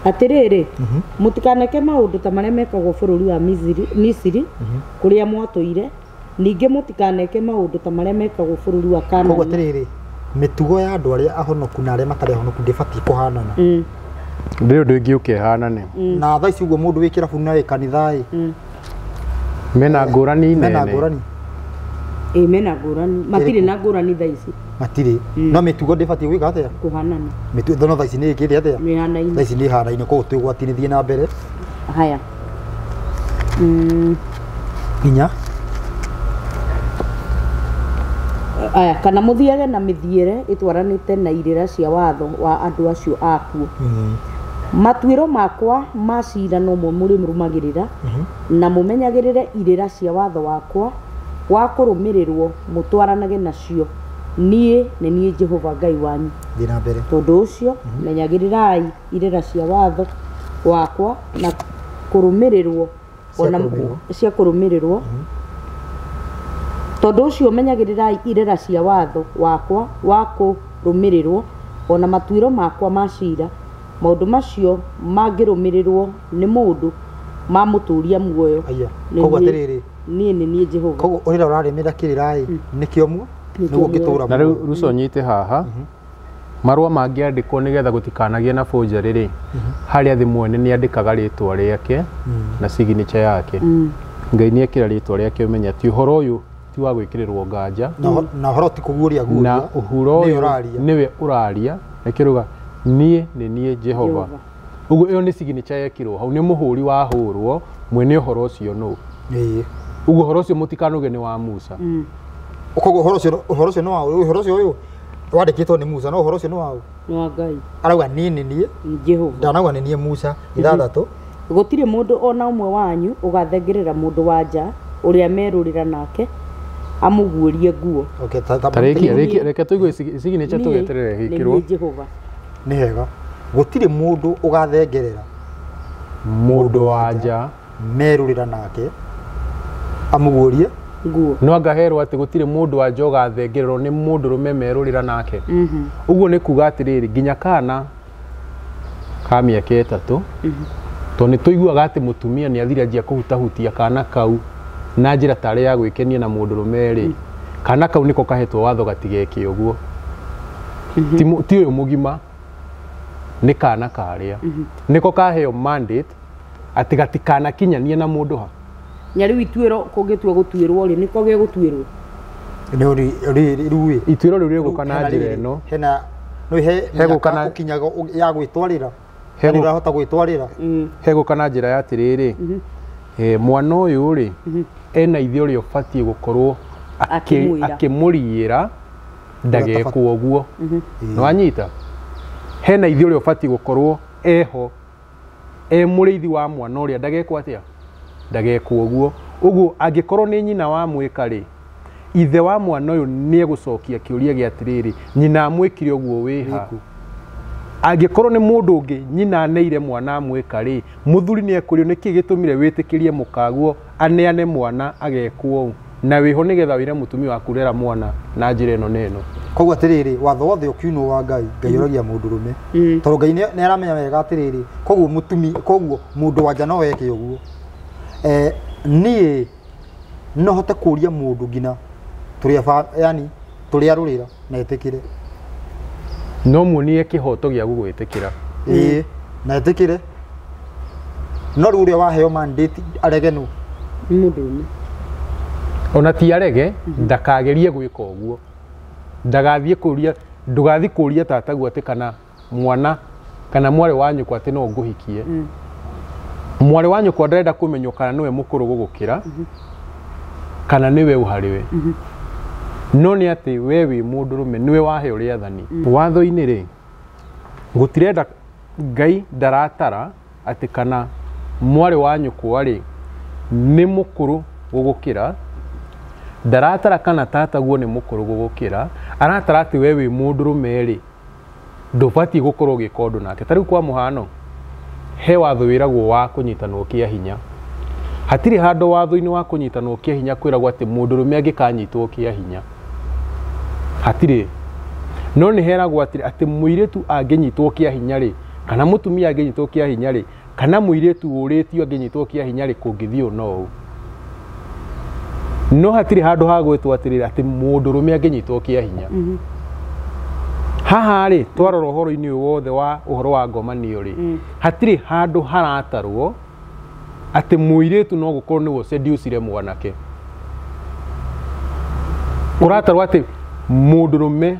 atĩrĩrĩ mũtikaneke maũndũ ta marĩa mekagwo bũrũri wa Misiri kũrĩa mwatũire ningĩ mũtikaneke maũndũ ta marĩa mekagwo bũrũri wa Kanani koguo atĩrĩrĩ mĩtugo ya andũ arĩa ahonoku na arĩa matarĩ ahonoku ndĩbatiĩ kũhanana ndĩ ũndũ ũngĩ ũkehanane na thaa ici ũguo mũndũ wĩ kĩrabu na wĩ kanitha ĩ mena ngũrani nene mena ngũrani mena ngũrani matirĩ na ngũrani thaa ici matirĩ no mĩtugo ndĩbatiĩ gwĩka atĩa kũhanana mĩtugo no thaa ici nĩ ĩkĩte atĩa mĩhanaine thaa ici nĩ ĩhanaine koguo twĩ ũgwati-inĩ thiĩ na mbere haya inya Aya, kana mũthiage na mĩthiĩre ĩtwaranĩte na irĩra cia watho wa andũ acio akuo. Matuĩro makwa ma cira nomo mũrĩrũmagĩrĩra na mũmenyagĩrĩre irĩra cia watho wakwa wa kũrũmĩrĩrwo mũtwaranage nacio. Niĩ nĩ niĩ Jehova Ngai wanyu. Thiĩ na mbere. Tondũ ũcio menyagĩrĩrai irĩra cia watho wakwa na kũrũmĩrĩrwo ona cia kũrũmĩrĩrwo. Tondũ ũcio menyagĩrĩrai irĩra cia watho wakwa wa kũrũmĩrĩrwo ona matuĩro makwa ma cira. Maũndũ macio mangĩrũmĩrĩrwo nĩ mũndũ mamũtũria muoyo. Koguo atĩrĩrĩ, niĩ nĩ niĩ Jehova. Koguo ũrĩa ũrarĩmĩra kĩrĩra ĩ nĩkĩo muo nĩguo ngĩtũra. Na rĩu Ruco nyite haha marũa mangĩandĩkwo nĩgetha gũtikanagie na forgery rĩ, harĩa thĩ mwene nĩ andĩkaga rĩtwa rĩake na signature yake. Ngai nĩ ekĩra rĩtwa rĩake ũmenye ti ũhoro ũyũ ti wa gwĩkĩrĩrwo nganja na ũhoro ti kũguũria guũria, na ũhoro ũyũ nĩwe ũraria nĩkĩruga niĩ nĩ niĩ Jehova. Ũguo ĩyo nĩ signature yekĩrwo hau nĩ mũhũri wahũrwo mwene ũhoro ũcio nũ. Ũguo ũhoro ũcio mũtikanuge nĩ wa Musa. Koguo ũhoro ũcio nĩ wa ũhoro ũcio ũyũ wandĩkĩtwo nĩ Musa, no ũhoro ũcio nĩ wa nĩ wa Ngai. Arauga niĩ nĩ niĩ Jehova. Ndanauga nĩ niĩ Musa. 6. Gũtirĩ mũndũ ona ũmwe wanyu ũgathengerera mũndũ wa nja ũrĩa merũrĩra nake amũguũrie nguo. Okay, tarĩkia reke tũigue signature tũgeterere hĩkĩrwo. Nĩ Jehova. Nĩ hega. Gũtirĩ mũndũ ũgathengerera mũndũ wa nja merũrĩra nake amũguũrie nguo. No angaherwo atĩ gũtirĩ mũndũ wa nja ũgathengererwo nĩ mũndũrũme merũrĩra nake. Ũguo nĩ kuga atĩrĩrĩ, nginya kana ka mĩaka 3 tondũ nĩ tũiguaga atĩ mũtumia nĩ athire anjia kũhutahutia kana kau na njĩra tarĩ ya gwĩkenia na mũndũrũme rĩ, kana kau nĩko kahetwo watho gatigeke ũguo. Ti ũyũ mũgima, nĩ kana karĩa nĩko kaheo mandate atĩ gatikanakinyanie na mũndũ ha. Nya rĩu ituĩro kũngĩtua gũtuĩrwo rĩ, nĩko gĩgũtuĩrwo. Nĩ rĩu ituĩro rĩu rĩgũka na njĩra ĩno. Hena no he hegũka na ũkinyaga ya gwĩtwarĩra. Hena ũrahota gwĩtwarĩra. Hegũka na njĩra ya atĩrĩrĩ, mwana ũyũ rĩ ena ithe ũrĩa ũbatiĩ gũkorwo akĩmũriĩra ndagekwo ũguo. Nĩwanyita? Hena ithe ũrĩa ũbatiĩ gũkorwo eho e mũrĩithi wa mwana ũrĩa ndagekwo atĩa, ndagekwo ũguo. Ũguo angĩkorwo nĩ nyina wa mwĩka rĩ, ithe wa mwana ũyũ nĩ egũcokia kĩũria gĩa atĩrĩrĩ, nyina amwĩkire ũguo wĩha. Angĩkorwo nĩ mũndũ ũngĩ nyina aneire mwana amwĩka rĩ, mũthuri nĩ ekũrio nĩkĩ gĩtũmire wĩtĩkĩrie mũkaguo aneane mwana agekwo ũũ, na wĩho nĩgetha wĩre mũtumia waku rera mwana na njĩra ĩno na ĩno. Koguo atĩrĩrĩ, watho wothe ũkiunwo wa Ngai, Ngai ũragia mũndũrũme. Tondũ Ngai nĩ aramenya wega atĩrĩrĩ, koguo mũtumi, koguo mũndũ wa nja no eke ũguo. Niĩ no hote kũria mũndũ nginya tũrĩa yani tũrĩa rũrĩra na etĩkĩre. No muonie kĩhoto gĩa gũgwĩtĩkĩra. Ĩĩ, na etĩkĩre. No rĩu ũrĩa waheo mandate arege nũ? Mũndũrũme. Ona ti arege, ndakagerie gwĩka ũguo. Ndagathiĩ kũria, ndũgathiĩ kũria tataguo atĩ kana mwana kana mwarĩ wa nyũkwa atĩ no ngũhikie. Mwarĩ wa nyũkwa ndarenda kũmenywo kana nĩwe mũkũrũ gũgũkĩra kana nĩwe ũharĩwe. No nĩ atĩ we wĩ mũndũrũme nĩwe waheo rĩathani. Watho-inĩ rĩ, gũtirenda Ngai ndaratara atĩ kana mwarĩ wa nyũkwa rĩ nĩ mũkũrũ gũgũkĩra, ndaratara kana tataguo nĩ mũkũrũ gũgũkĩra, aratara atĩ we wĩ mũndũrũme rĩ ndũbatiĩ gũkorwo ũgĩka ũndũ nake. Ta rĩu kwa mũhano, he watho wĩragwo wa kũnyitanwo kĩa hinya. Hatirĩ handũ watho-inĩ wa kũnyitanwo kĩa hinya kwĩragwo atĩ mũndũrũme angĩkanyitwo kĩa hinya. Hatirĩ. No nĩ heragwo atĩ mũirĩtu angĩnyitwo kĩa hinya rĩ, kana mũtumia angĩnyitwo kĩa hinya rĩ, kana mũirĩtu ũrĩtio angĩnyitwo kĩa hinya rĩ, kũngĩthiĩ ũũ no ũũ. No hatirĩ handũ ha gwĩtwo atĩrĩrĩ atĩ mũndũrũme angĩnyitwo kĩa hinya. Haha rĩ, twarora ũhoro-inĩ ũyũ wothe wa ũhoro wa ngomanio rĩ, hatirĩ handũ haratarwo atĩ mũirĩtu no gũkorwo nĩwe seducire mwanake. Kũratarwo atĩ mũndũrũme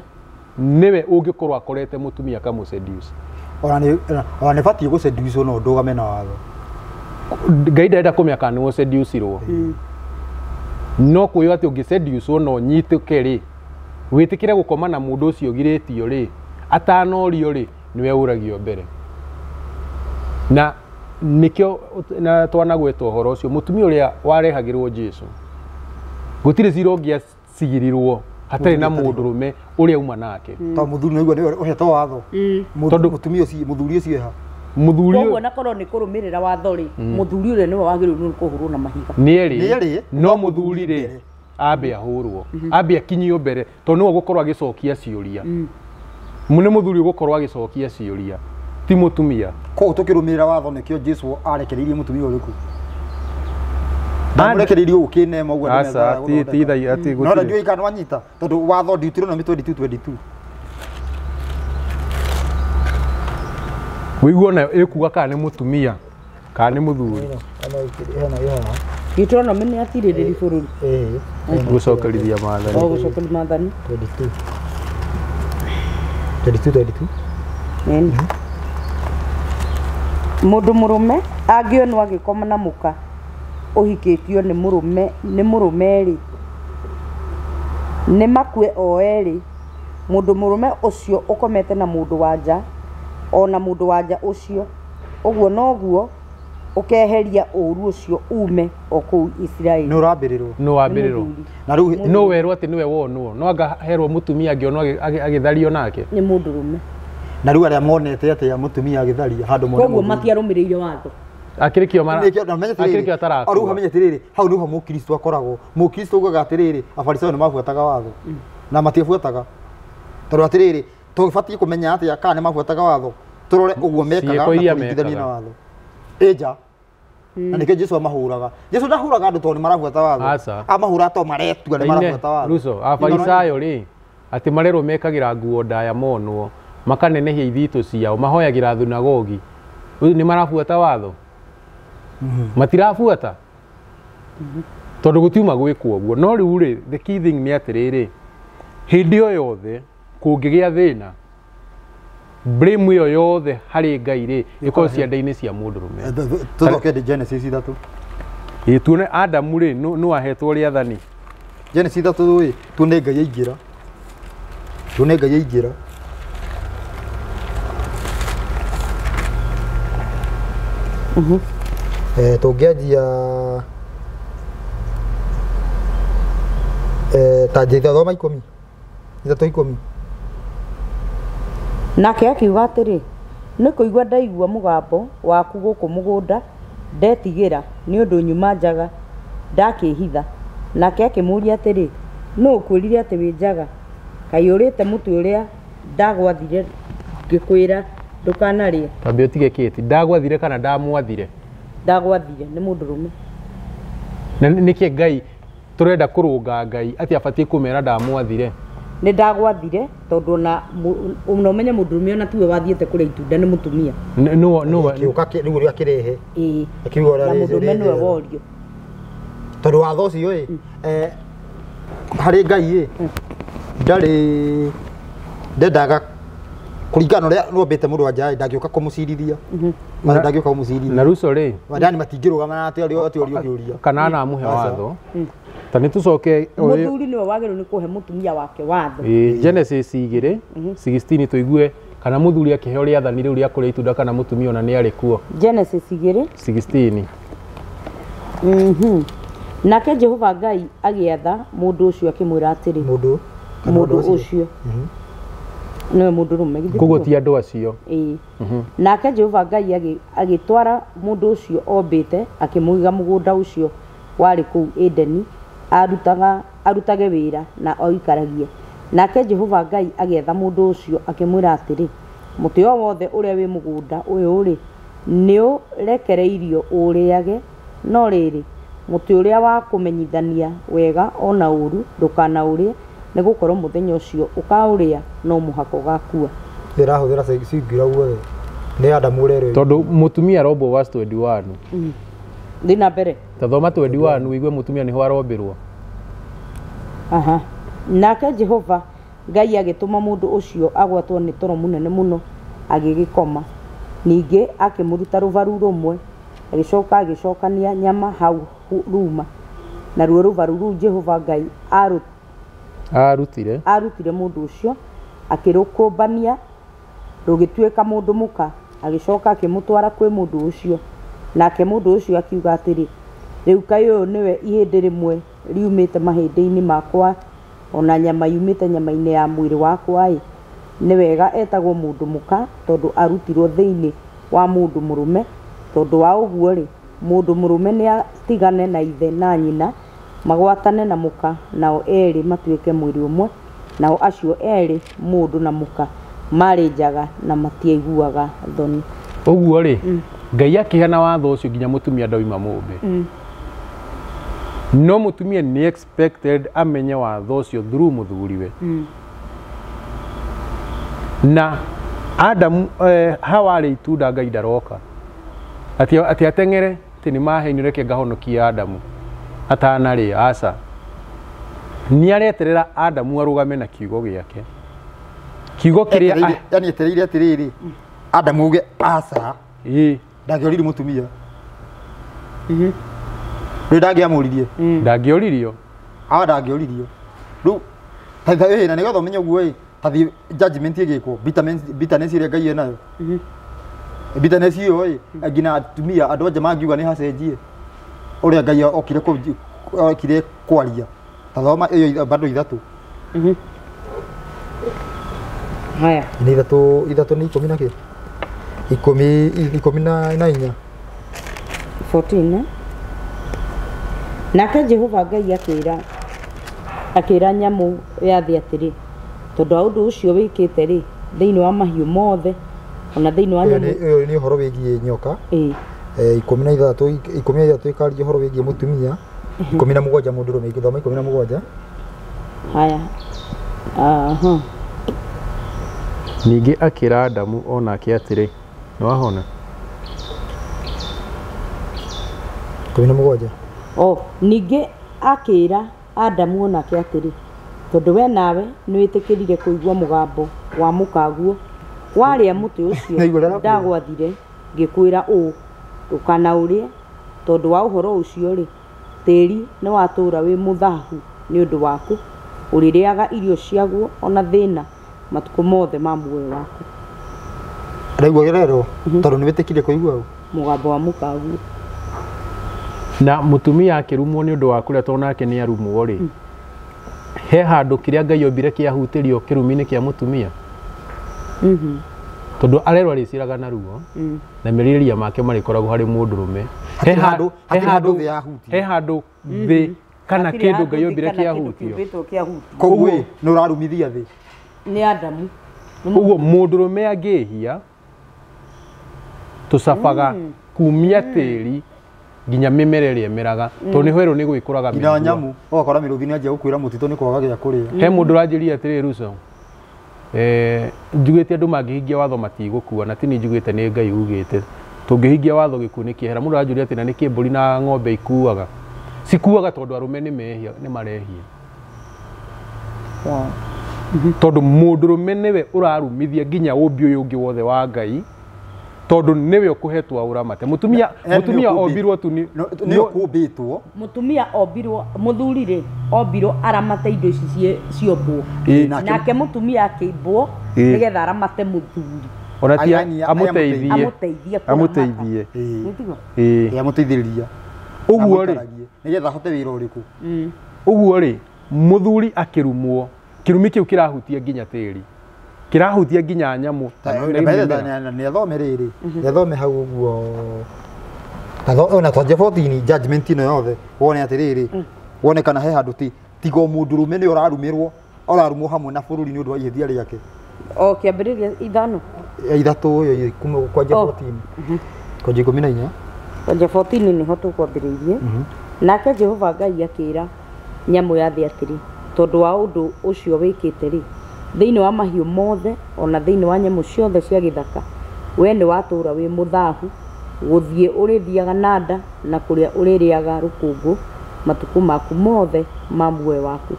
nĩwe ũngĩkorwo akorete mũtumia akamũseduce. Ona nĩ batiĩ gũseducwo no ndũgame na watho. Ngai ndarenda kũmenya kana nĩwe ũseducirwo. No kwĩyo atĩ ũngĩseducwo no ũnyitĩke rĩ, Wĩtĩkĩre gũkoma na mũndũ ũcio ũgirĩtio rĩ, atanorio rĩ, nĩwe ũragio mbere. Na nĩkĩo na twanagweta ũhoro ũcio, mũtumia ũrĩa warehagĩrwo Jesũ, gũtirĩ cira ũngĩacigĩrirwo hatarĩ na mũndũrũme ũrĩa uma nake. To mũthuri nĩguo nĩwe ũhetwo watho. Tondũ- Mũtumia ũcio, mũthuri ũcio eha. Mũthuri Koguo na korwo nĩ kũrũmĩrĩra watho rĩ, mũthuri ũrĩa nĩwe wagĩrĩirwo nĩ kũhũrwo na mahiga. nĩ erĩ, Nĩ erĩ, no mũthuri rĩ ambe ahũrwo, ambe akinyio mbere, tondũ nĩwe ũgũkorwo agĩcokia ciũria. Nĩ mũthuri ũgũkorwo agĩcokia ciũria, ti mũtumia. Koguo tũkĩrũmĩrĩra watho nĩkĩo Jesũ arekereirie mũtumia ũrĩkũ? Ndamũrekereirie ũũ kĩnema ũguo andũ Aca, methaga ti gũthondeka. ti No gũtirĩ. ndiũĩ kana nĩwanyita, tondũ watho Deuteronomy 22:22. Wĩiguo nayo ĩkuga kana nĩ mũtumia kana nĩ mũthuri. Deuteronomy nĩ atirĩrĩri bũrũri. Gũcokerithia maathani. O gũcokeria maathani. 22. 22 22. Ĩni. Mũndũ mũrũme angĩonwo agĩkoma na mũka ũhikĩtio nĩ mũrũme nĩ mũrũme rĩ, nĩ makue o erĩ. Mũndũ mũrũme ũcio ũkomete na mũndũ wa nja ona mũndũ wa nja ũcio, ũguo noguo ũkeheria ũũru ũcio ume o kũu Isiraeli. Nĩ ũrambĩrĩrwo. Nũ wambĩrĩrwo? Na rĩu No werwo atĩ nĩwe wonwo, no anga herwo mũtumia angĩonwo agĩthario nake. Nĩ mũndũrũme. Na rĩu arĩa monete atĩ mũtumia agĩtharia handũ mone Koguo mũthuri. matiarũmĩrĩire watho. Akĩrĩkio mara Nĩkĩo- na menye atĩrĩrĩ, akĩrĩkio atarakua. o rĩu hamenye atĩrĩrĩ, hau nĩho mũkristo akoragwo. Mũkristo augaga atĩrĩrĩ, afarisayo nĩ mabuataga watho na matibuataga, tondũ atĩrĩrĩ, tũbatiĩ kũmenya atĩa kana nĩ mabuataga watho, tũrore ũguo mekaga Ciĩko na iria tũringithanie na mekaga. watho ĩnja. Na nĩkĩo Jesũ amahũraga. Jesũ ndahũraga andũ tondũ nĩ marabuata watho, Aca. amahũraga tondũ maretua nĩ Ine, marabuata watho. Ruso, afarisayo rĩ, atĩ marerwo mekagĩra nguo ndaya monwo, makanenehia ithitũ ciao, mahoyagĩra thunagogi. Rĩu nĩ marabuata watho? Matirabuata? Tondũ gũtiuma gwĩkwo ũguo. No rĩu rĩ, the key thing nĩ atĩrĩrĩ, hĩndĩ ĩyo yothe kũngĩgĩa thĩna, blame ĩyo yothe harĩ Ngai rĩ, ĩkorwo ciande-inĩ cia mũndũrũme. Tũcoke Genesis 3. Ĩ tuone Adamu rĩ, nũ ahetwo rĩathani? Genesis 3 ĩ, tuone Ngai aingĩra, tuone Ngai aingĩra. Tũngĩanjia ta njĩra thoma 10 3:10. Nake akiuga atĩrĩ, nĩ kũigua ndaigua mũgambo waku gũkũ mũgũnda, ndetigĩra, nĩ ũndũ nyuma njaga, ndakĩĩhitha. Nake akĩmũũria atĩrĩ, nũ ũkwĩrire atĩ wĩ njaga? Kaĩ ũrĩte mũtĩ ũrĩa ndagwathire ngĩkwĩra ndũkanarĩe? Twambe ũtige kĩti, ndagwathire kana ndamwathire? Ndagwathire, nĩ mũndũrũme. Na nĩkĩ Ngai tũrenda kũrũnga Ngai atĩ abatiĩ kũmera ndamwathire? Nĩ ndagwathire tondũ ona ũmenye mũndũrũme ona tiwe wathiĩte kũrĩa itunda nĩ mũtumia. Nũ Kĩũka rĩu ũrĩa akĩrehe. Ĩĩ. Akiuga ũrĩa Na mũndũrũme nĩwe rĩrĩ. worio. Tondũ watho ũcio ĩ, harĩ Ngai ĩ, ndarĩ ndendaga kũringana na ũrĩa nĩombĩte mũndũ wa nja ĩ, ndangĩũka kũmũcirithia. Ndangĩũka kũmũcirithia. Na Ruso rĩ, Yani matingĩrũgama na atĩ atĩ ũrio kĩũria. kana anamũhe Aca. watho. Ta nĩ tũcoke Mũthuri nĩwe wagĩrĩirwo nĩ kũhe mũtumia wake watho. Ĩ, Genesis 2:16 tũigue kana mũthuri akĩheo rĩathani rĩu rĩa kũrĩa itunda kana mũtumia ona nĩ arĩ kuo. Genesis 2 16. Nake Jehova Ngai agĩatha mũndũ ũcio akĩmwĩra atĩrĩ, Mũndũ kana mũndũ ũcio nĩwe mũndũrũme githĩ Koguo tiguo? ti andũ acio. Ĩĩ. Nake Jehova Ngai agĩtwara mũndũ ũcio ombĩte akĩmũiga mũgũnda ũcio warĩ kũu Edeni arutage wĩra na oikaragie. Nake Jehova Ngai agĩatha mũndũ ũcio akĩmwĩra atĩrĩ, mũtĩ o wothe ũrĩa wĩ mũgũnda ũyũ rĩ, nĩũrekereirio ũũrĩage, no rĩrĩ, mũtĩ ũrĩa wa kũmenyithania wega ona ũũru ndũkanaũrĩe, nĩgũkorwo mũthenya ũcio ũkaũrĩa no mũhaka ũgakua. Ĩrahũthĩra singular guothe. Nĩ Adamu ũrerwo. Tondũ mũtumia arombwo verse 21. Thiĩ na mbere. Ta thoma 21 ũigue mũtumia nĩho arombĩrwo. Aha. Nake Jehova Ngai agĩtũma mũndũ ũcio agwatwo nĩ toro mũnene mũno, agĩgĩkoma. Ningĩ akĩmũruta rũbaru rũmwe, agĩcoka agĩcokania nyama hau ruma. Naruo rũbaru rũu Jehova Ngai Arutire mũndũ ũcio akĩrũkũmbania rũgĩtuĩka mũndũ mũka, agĩcoka akĩmũtwara kwĩ mũndũ ũcio. Nake mũndũ ũcio akiuga atĩrĩ, rĩu kaĩ ũyũ nĩwe ihĩndĩ rĩmwe riumĩte mahĩndĩ-inĩ makwa ona nyama yumĩte nyama-inĩ ya mwĩrĩ wakwa ĩ, nĩ wega etagwo mũndũ mũka tondũ arutirwo thĩinĩ wa mũndũ mũrũme. Tondũ wa ũguo rĩ, mũndũ mũrũme nĩ atigane na ithe na nyina magwatane na mũka, nao erĩ matuĩke mwĩrĩ ũmwe. Nao acio erĩ mũndũ na mũka marĩ njaga na matiaiguaga thoni. Ũguo rĩ, Ngai akĩheana watho ũcio nginya mũtumia ndauma mũmbe. No mũtumia nĩ expected amenye watho ũcio through mũthuriwe. Na Adamu Hawa arĩ itunda Ngai ndaroka ati ateng'ere atĩ nĩ mahenio reke ngahonokie Adamu atanarĩa, aca. Nĩ areterera Adamu arũgame na kiugo gĩake, kiugo kĩrĩa yani etereire atĩrĩrĩ Adamu uge aca, ĩĩ ndangĩoririe mũtumia. Rĩu ndangĩamũririe, ndangĩoririo, ndangĩoririo. Rĩu na nĩgetha ũmenye ũguo ĩ, tathi judgment ĩgĩkwo, bitterness ĩrĩa Ngai enayo, bitterness ĩyo ĩ, nginya atumia andũ anja mangiuga nĩ hacenjie ũrĩa Ngai okire kwaria. Tathoma ĩyo bado ithatũ. Haya nĩ ithatũ nĩ ikũmi na kĩ? Ikũmi na inya. 14. Nake Jehova Ngai akĩra nyamũ ya thĩ atĩrĩ, tondũ wa ũndũ ũcio wĩkĩte rĩ, thĩinĩ wa mahiũ mothe ona thĩinĩ wa nyamũ. Ĩyo nĩ ũhoro wĩgiĩ nyoka. 16 ĩkaria ũhoro wĩgiĩ mũtumia, 17 mũndũrũme. Ĩgĩthoma 17. Haya. Aha. Ningĩ akĩra Adamu onake atĩrĩ, nĩwahona? 17. O ningĩ akĩra Adamu onake atĩrĩ, tondũ we nawe nĩwĩtĩkĩrire kũigua mũgambo wa mũkaguo warĩa mũtĩ ũcio ndagwathire ngĩkwĩra ũũ, ndũkanaũrĩe, tondũ wa ũhoro ũcio rĩ, tĩri nĩwatũũra wĩ mũthahu nĩ ũndũ waku, ũrĩrĩaga irio ciaguo ona thĩna matukũ mothe ma muoyo waku. Araigua rero tondũ nĩwĩtĩkire kũigua mũgambo wa mũkaguo. Na mũtumia akĩrumwo nĩ ũndũ wa kũrĩa tondũ nake nĩ arumwo rĩ, he handũ kĩrĩa Ngai ombire kĩahutĩrio kĩrumi-inĩ kĩa mũtumia. Tondũ arerwo arĩciraga na ruo na merirĩria make marĩkoragwo harĩ mũndũrũme. He handũ thĩ kana kĩndũ Ngai ombire kĩahutio. Koguo nĩ ũrarumithia thĩ. Nĩ Adamu. Ũguo mũndũrũme angĩhia tũcabaga kumia tĩri nginya mĩmera ĩrĩa ĩmeraga, tondũ nĩ werũ nĩ gwĩkũraga nginya nyamũ. Ũgakora mĩrũthi nĩ anjia gũkwĩra mũtitũ nĩ kwaga gĩa kũrĩa. He mũndũ ũranjĩria atĩrĩ, Ruco, njugĩte andũ mangĩhingia watho matigũkua, na ti niĩ njugĩte, nĩ Ngai ugĩte tũngĩhingia watho gĩkuũ nĩ kĩehera. Mũndũ aranjũria atĩ na nĩkĩ mbũri na ng'ombe ikuaga? Cikuaga tondũ arũme nĩ mehia, nĩ marehia. Tondũ mũndũrũme nĩwe ũrarumithia nginya ũmbi ũyũ ũngĩ wothe wa Ngai, tondũ nĩwe ũkũhetwo ũramate. Mũtumia ombirwo tu nĩ ũkũmbĩtwo. Mũtumia ombirwo, mũthuri rĩ ombirwo aramate indo ici ciombwo, nake mũtumia akĩmbwo nĩgetha aramate mũthuri. Ona ti amũteithie, amũteithie, amũteithĩrĩria. Ũguo rĩ, nĩgetha ahote wĩra ũrĩkũ. Ũguo rĩ, mũthuri akĩrumwo, kĩrumi kĩu kĩrahutia nginya tĩri, kĩrahutia nginya nyamũ. Nĩ athome rĩrĩ, nĩ athome hau ũguo ona twanje 14 judgment ĩno yothe wone atĩrĩrĩ, wone kana he handũ tiga mũndũrũme nĩ ũrarumĩrwo, ũrarumwo hamwe na bũrũri nĩ ũndũ wa ihĩtia rĩake. O kĩambĩrĩria ithano ithatũ ĩyo kuma kwanja 14 kwanja 14 kwanja 14 nĩho tũkwambĩrĩirie. Nake Jehova Ngai akĩra nyamũ ya thĩ atĩrĩ, tondũ wa ũndũ ũcio wĩkĩte rĩ, thĩinĩ wa mahiũ mothe ona thĩinĩ wa nyamũ ciothe cia gĩthaka, we nĩ watũũra wĩ mũthahu, gũthiĩ ũrĩthiaga na nda na kũrĩa ũrĩrĩaga rũkũngũ matukũ maku mothe ma muoyo waku.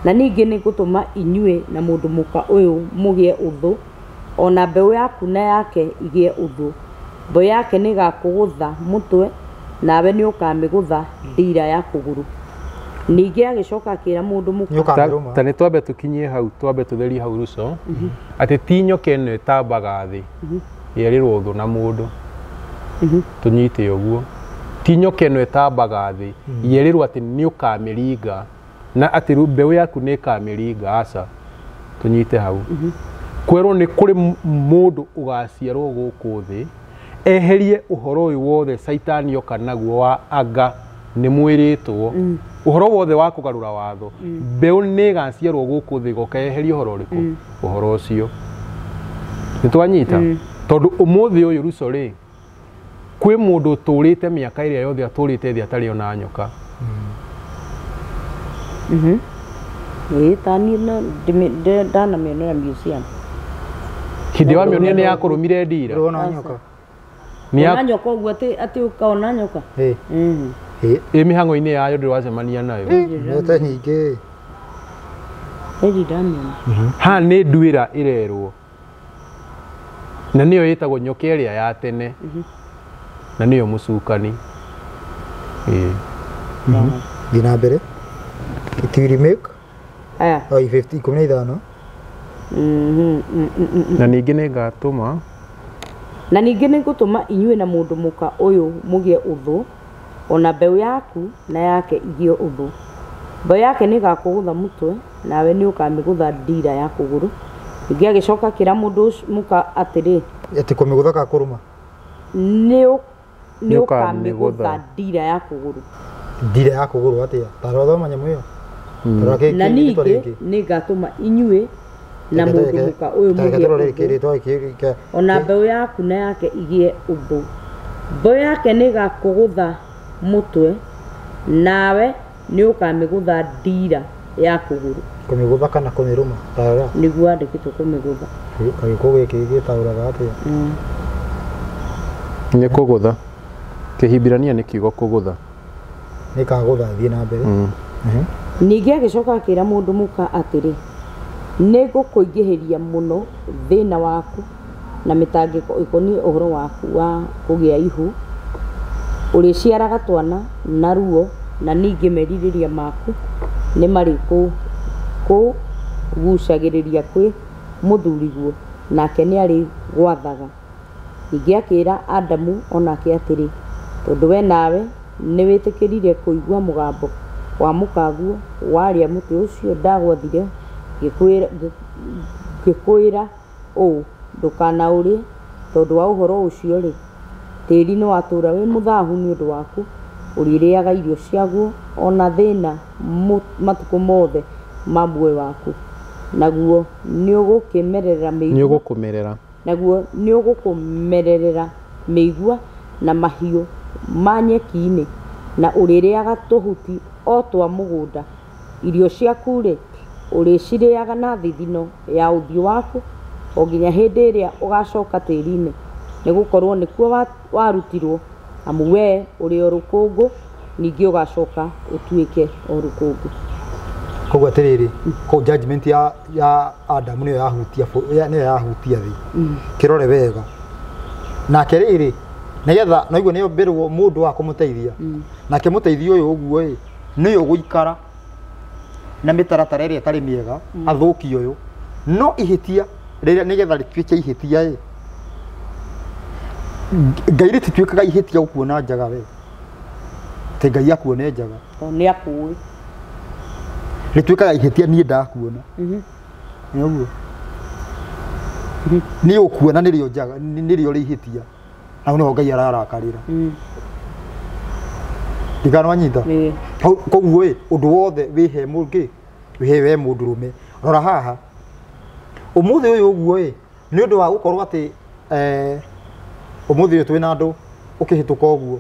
Na ningĩ nĩ ngũtũma inyuĩ na mũndũ mũka ũyũ mũgĩe ũthũ, ona mbeũ yaku na yake igĩe ũthũ. Mbeũ yake nĩ ĩgakũgũtha mũtwe, nawe nĩ ũkamĩgũtha ndira ya kũgũrũ. Ningĩ agĩcoka akĩra mũndũ mũka Nĩ ũkamĩrũma. Ta nĩ twambe tũkinyie hau, twambe tũtherie hau ruco atĩ ti nyoka ĩno ĩtambaga thĩ yerĩrwo ũthũ na mũndũ. Tũnyite ũguo, ti nyoka ĩno ĩtambaga thĩ yerĩrwo atĩ nĩ ũkamĩringa na atĩ mbeũ yaku nĩ ĩkamĩringa. Aca, tũnyite hau. Kwerwo nĩ kũrĩ mũndũ ũgaciarwo gũkũ thĩ eherie ũhoro ũyũ wothe caitani oka naguo wa anga nĩ mwĩrĩtwo ũhoro wothe wa kũgarũra watho. Mbeũ nĩ ĩgaciarwo gũkũ thĩ goka eherie ũhoro ũrĩkũ? Ũhoro ũcio nĩ twanyita. Tondũ ũmũthĩ ũyũ ruco rĩ, kwĩ mũndũ ũtũrĩte mĩaka ĩrĩa yothe atũrĩte thĩ atarĩ ona nyoka. Ĩĩ, ta niĩ no ndanamĩonera museum. Hĩndĩ wamĩonire nĩ yakũrũmire ndira. Ndũrona nyoka? Ona nyoka ũguo atĩ ũkaona nyoka? Ĩ. Ĩ mĩhang'o-inĩ yayo ndĩrĩ wacemania nayo. Nyoka nyingĩ. Ĩĩ, ndamĩona. Haha nĩ nduĩra ĩrerwo na nĩyo ĩtagwo nyoka ĩrĩa ya tene na nĩyo mũcukani. Ĩĩ. Thiĩ na mbere. It will make Aya. oh, 50 15. Na ningĩ nĩ ngatũma Na ningĩ nĩ ngũtũma inyuĩ na mũndũ mũka ũyũ mũgĩe ũthũ, ona mbeũ yaku na yake igĩe ũthũ. Mbeũ yake nĩ ĩgakũgũtha mũtwe, nawe nĩ ũkamĩgũtha ndira ya kũgũrũ. Ningĩ agĩcoka akĩra mũndũ mũka atĩrĩ, Atĩ kũmĩgũtha ka kũrũma? Nĩ ũkamĩgũtha ndira ya kũgũrũ. Ndira ya kũgũrũ atĩa? Ta rora nyamũ ĩyo. Na ningĩ nĩ ngatũma inyuĩ na mũndũ mũka ũyũ mũgĩe ũthũ, ona mbeũ yaku na yake igĩe ũthũ. Mbeũ yake nĩ ĩgakũgũtha mũtwe, nawe nĩ ũkamĩgũtha ndira ya kũgũrũ. Kũmĩgũtha kana kũmĩrũma? Ta rora. Nĩguo andĩkĩtwo kũmĩgũtha. Kagĩkũ gĩkĩ gĩtaũraga atĩa? Nĩ kũgũtha. Kĩhibirania nĩ kiugo kũgũtha. Nĩ kagũtha, thiĩ na mbere. Ningĩ agĩcoka akĩra mũndũ mũka atĩrĩ, nĩ ngũkũingĩhĩria mũno thĩna waku na mĩtangĩko ĩkoniĩ ũhoro waku wa kũgĩa ihu. Ũrĩciaraga twana na ruo, na ningĩ merirĩria maku nĩ marĩkũgucagĩrĩria kwĩ mũthuriguo, nake nĩ arĩgwathaga. Ningĩ akĩra Adamu onake atĩrĩ, tondũ we nawe nĩ wĩtĩkĩrire kũigua mũgambo wa mũkaguo warĩa mũtĩ ũcio ndagwathire ngĩkwĩra ũũ, ndũkanaũrĩe, tondũ wa ũhoro ũcio rĩ, tĩĩri nĩ watũũra wĩ mũthahu nĩ ũndũ waku, ũrĩrĩaga irio ciaguo ona thĩna matukũ mothe ma muoyo waku. Naguo nĩ ũgũkĩmerera mĩigua, naguo nĩ ũgũkũmererera mĩigua na mahiũ ma nyeki-inĩ, na ũrĩrĩaga tũhuti o twa mũgũnda. Irio ciaku rĩ, ũrĩcirĩaga na thithino ya ũthiũ waku o nginya hĩndĩ ĩrĩa ũgacoka tĩĩri-inĩ, nĩ gũkorwo nĩkuo warutirwo, amu we ũrĩ o rũkũngũ, ningĩ ũgacoka ũtuĩke o rũkũngũ. Koguo atĩrĩrĩ, kũu judgment ya Adamu nĩyo yahutia nĩyo yahutia thĩ. Kĩrore wega. Nake rĩrĩ, nĩgetha naiguo nĩyo mbĩrwo mũndũ wa kũmũteithia. Nake mũteithio ũyũ ũguo ĩ, nĩyo gũikara na mĩtaratara ĩrĩa ĩtarĩ mĩega, athũki ũyũ. No ihĩtia rĩrĩa nĩgetha rĩtuĩke ihĩtia ĩ, Ngai rĩtituĩkaga ihĩtia gũkuona njaga we. Atĩ Ngai akuone njaga. Tondũ nĩ akũĩ. Rĩtuĩkaga ihĩtia niĩ ndakuona. Nĩ ũguo. Niĩ ũkuona nĩrĩo njaga, nĩrĩo rĩ ihĩtia. Hau nĩho Ngai ararakarĩra. Ndikana wanyita. Koguo ĩ, ũndũ wothe wĩhe mũngĩ, wĩhe we mũndũrũme. Rora haha. Ũmũthĩ ũyũ ũguo ĩ, nĩ ũndũ wa gũkorwo atĩ ũmũthĩ ũyũ twĩna andũ ũkĩhĩtũka ũguo.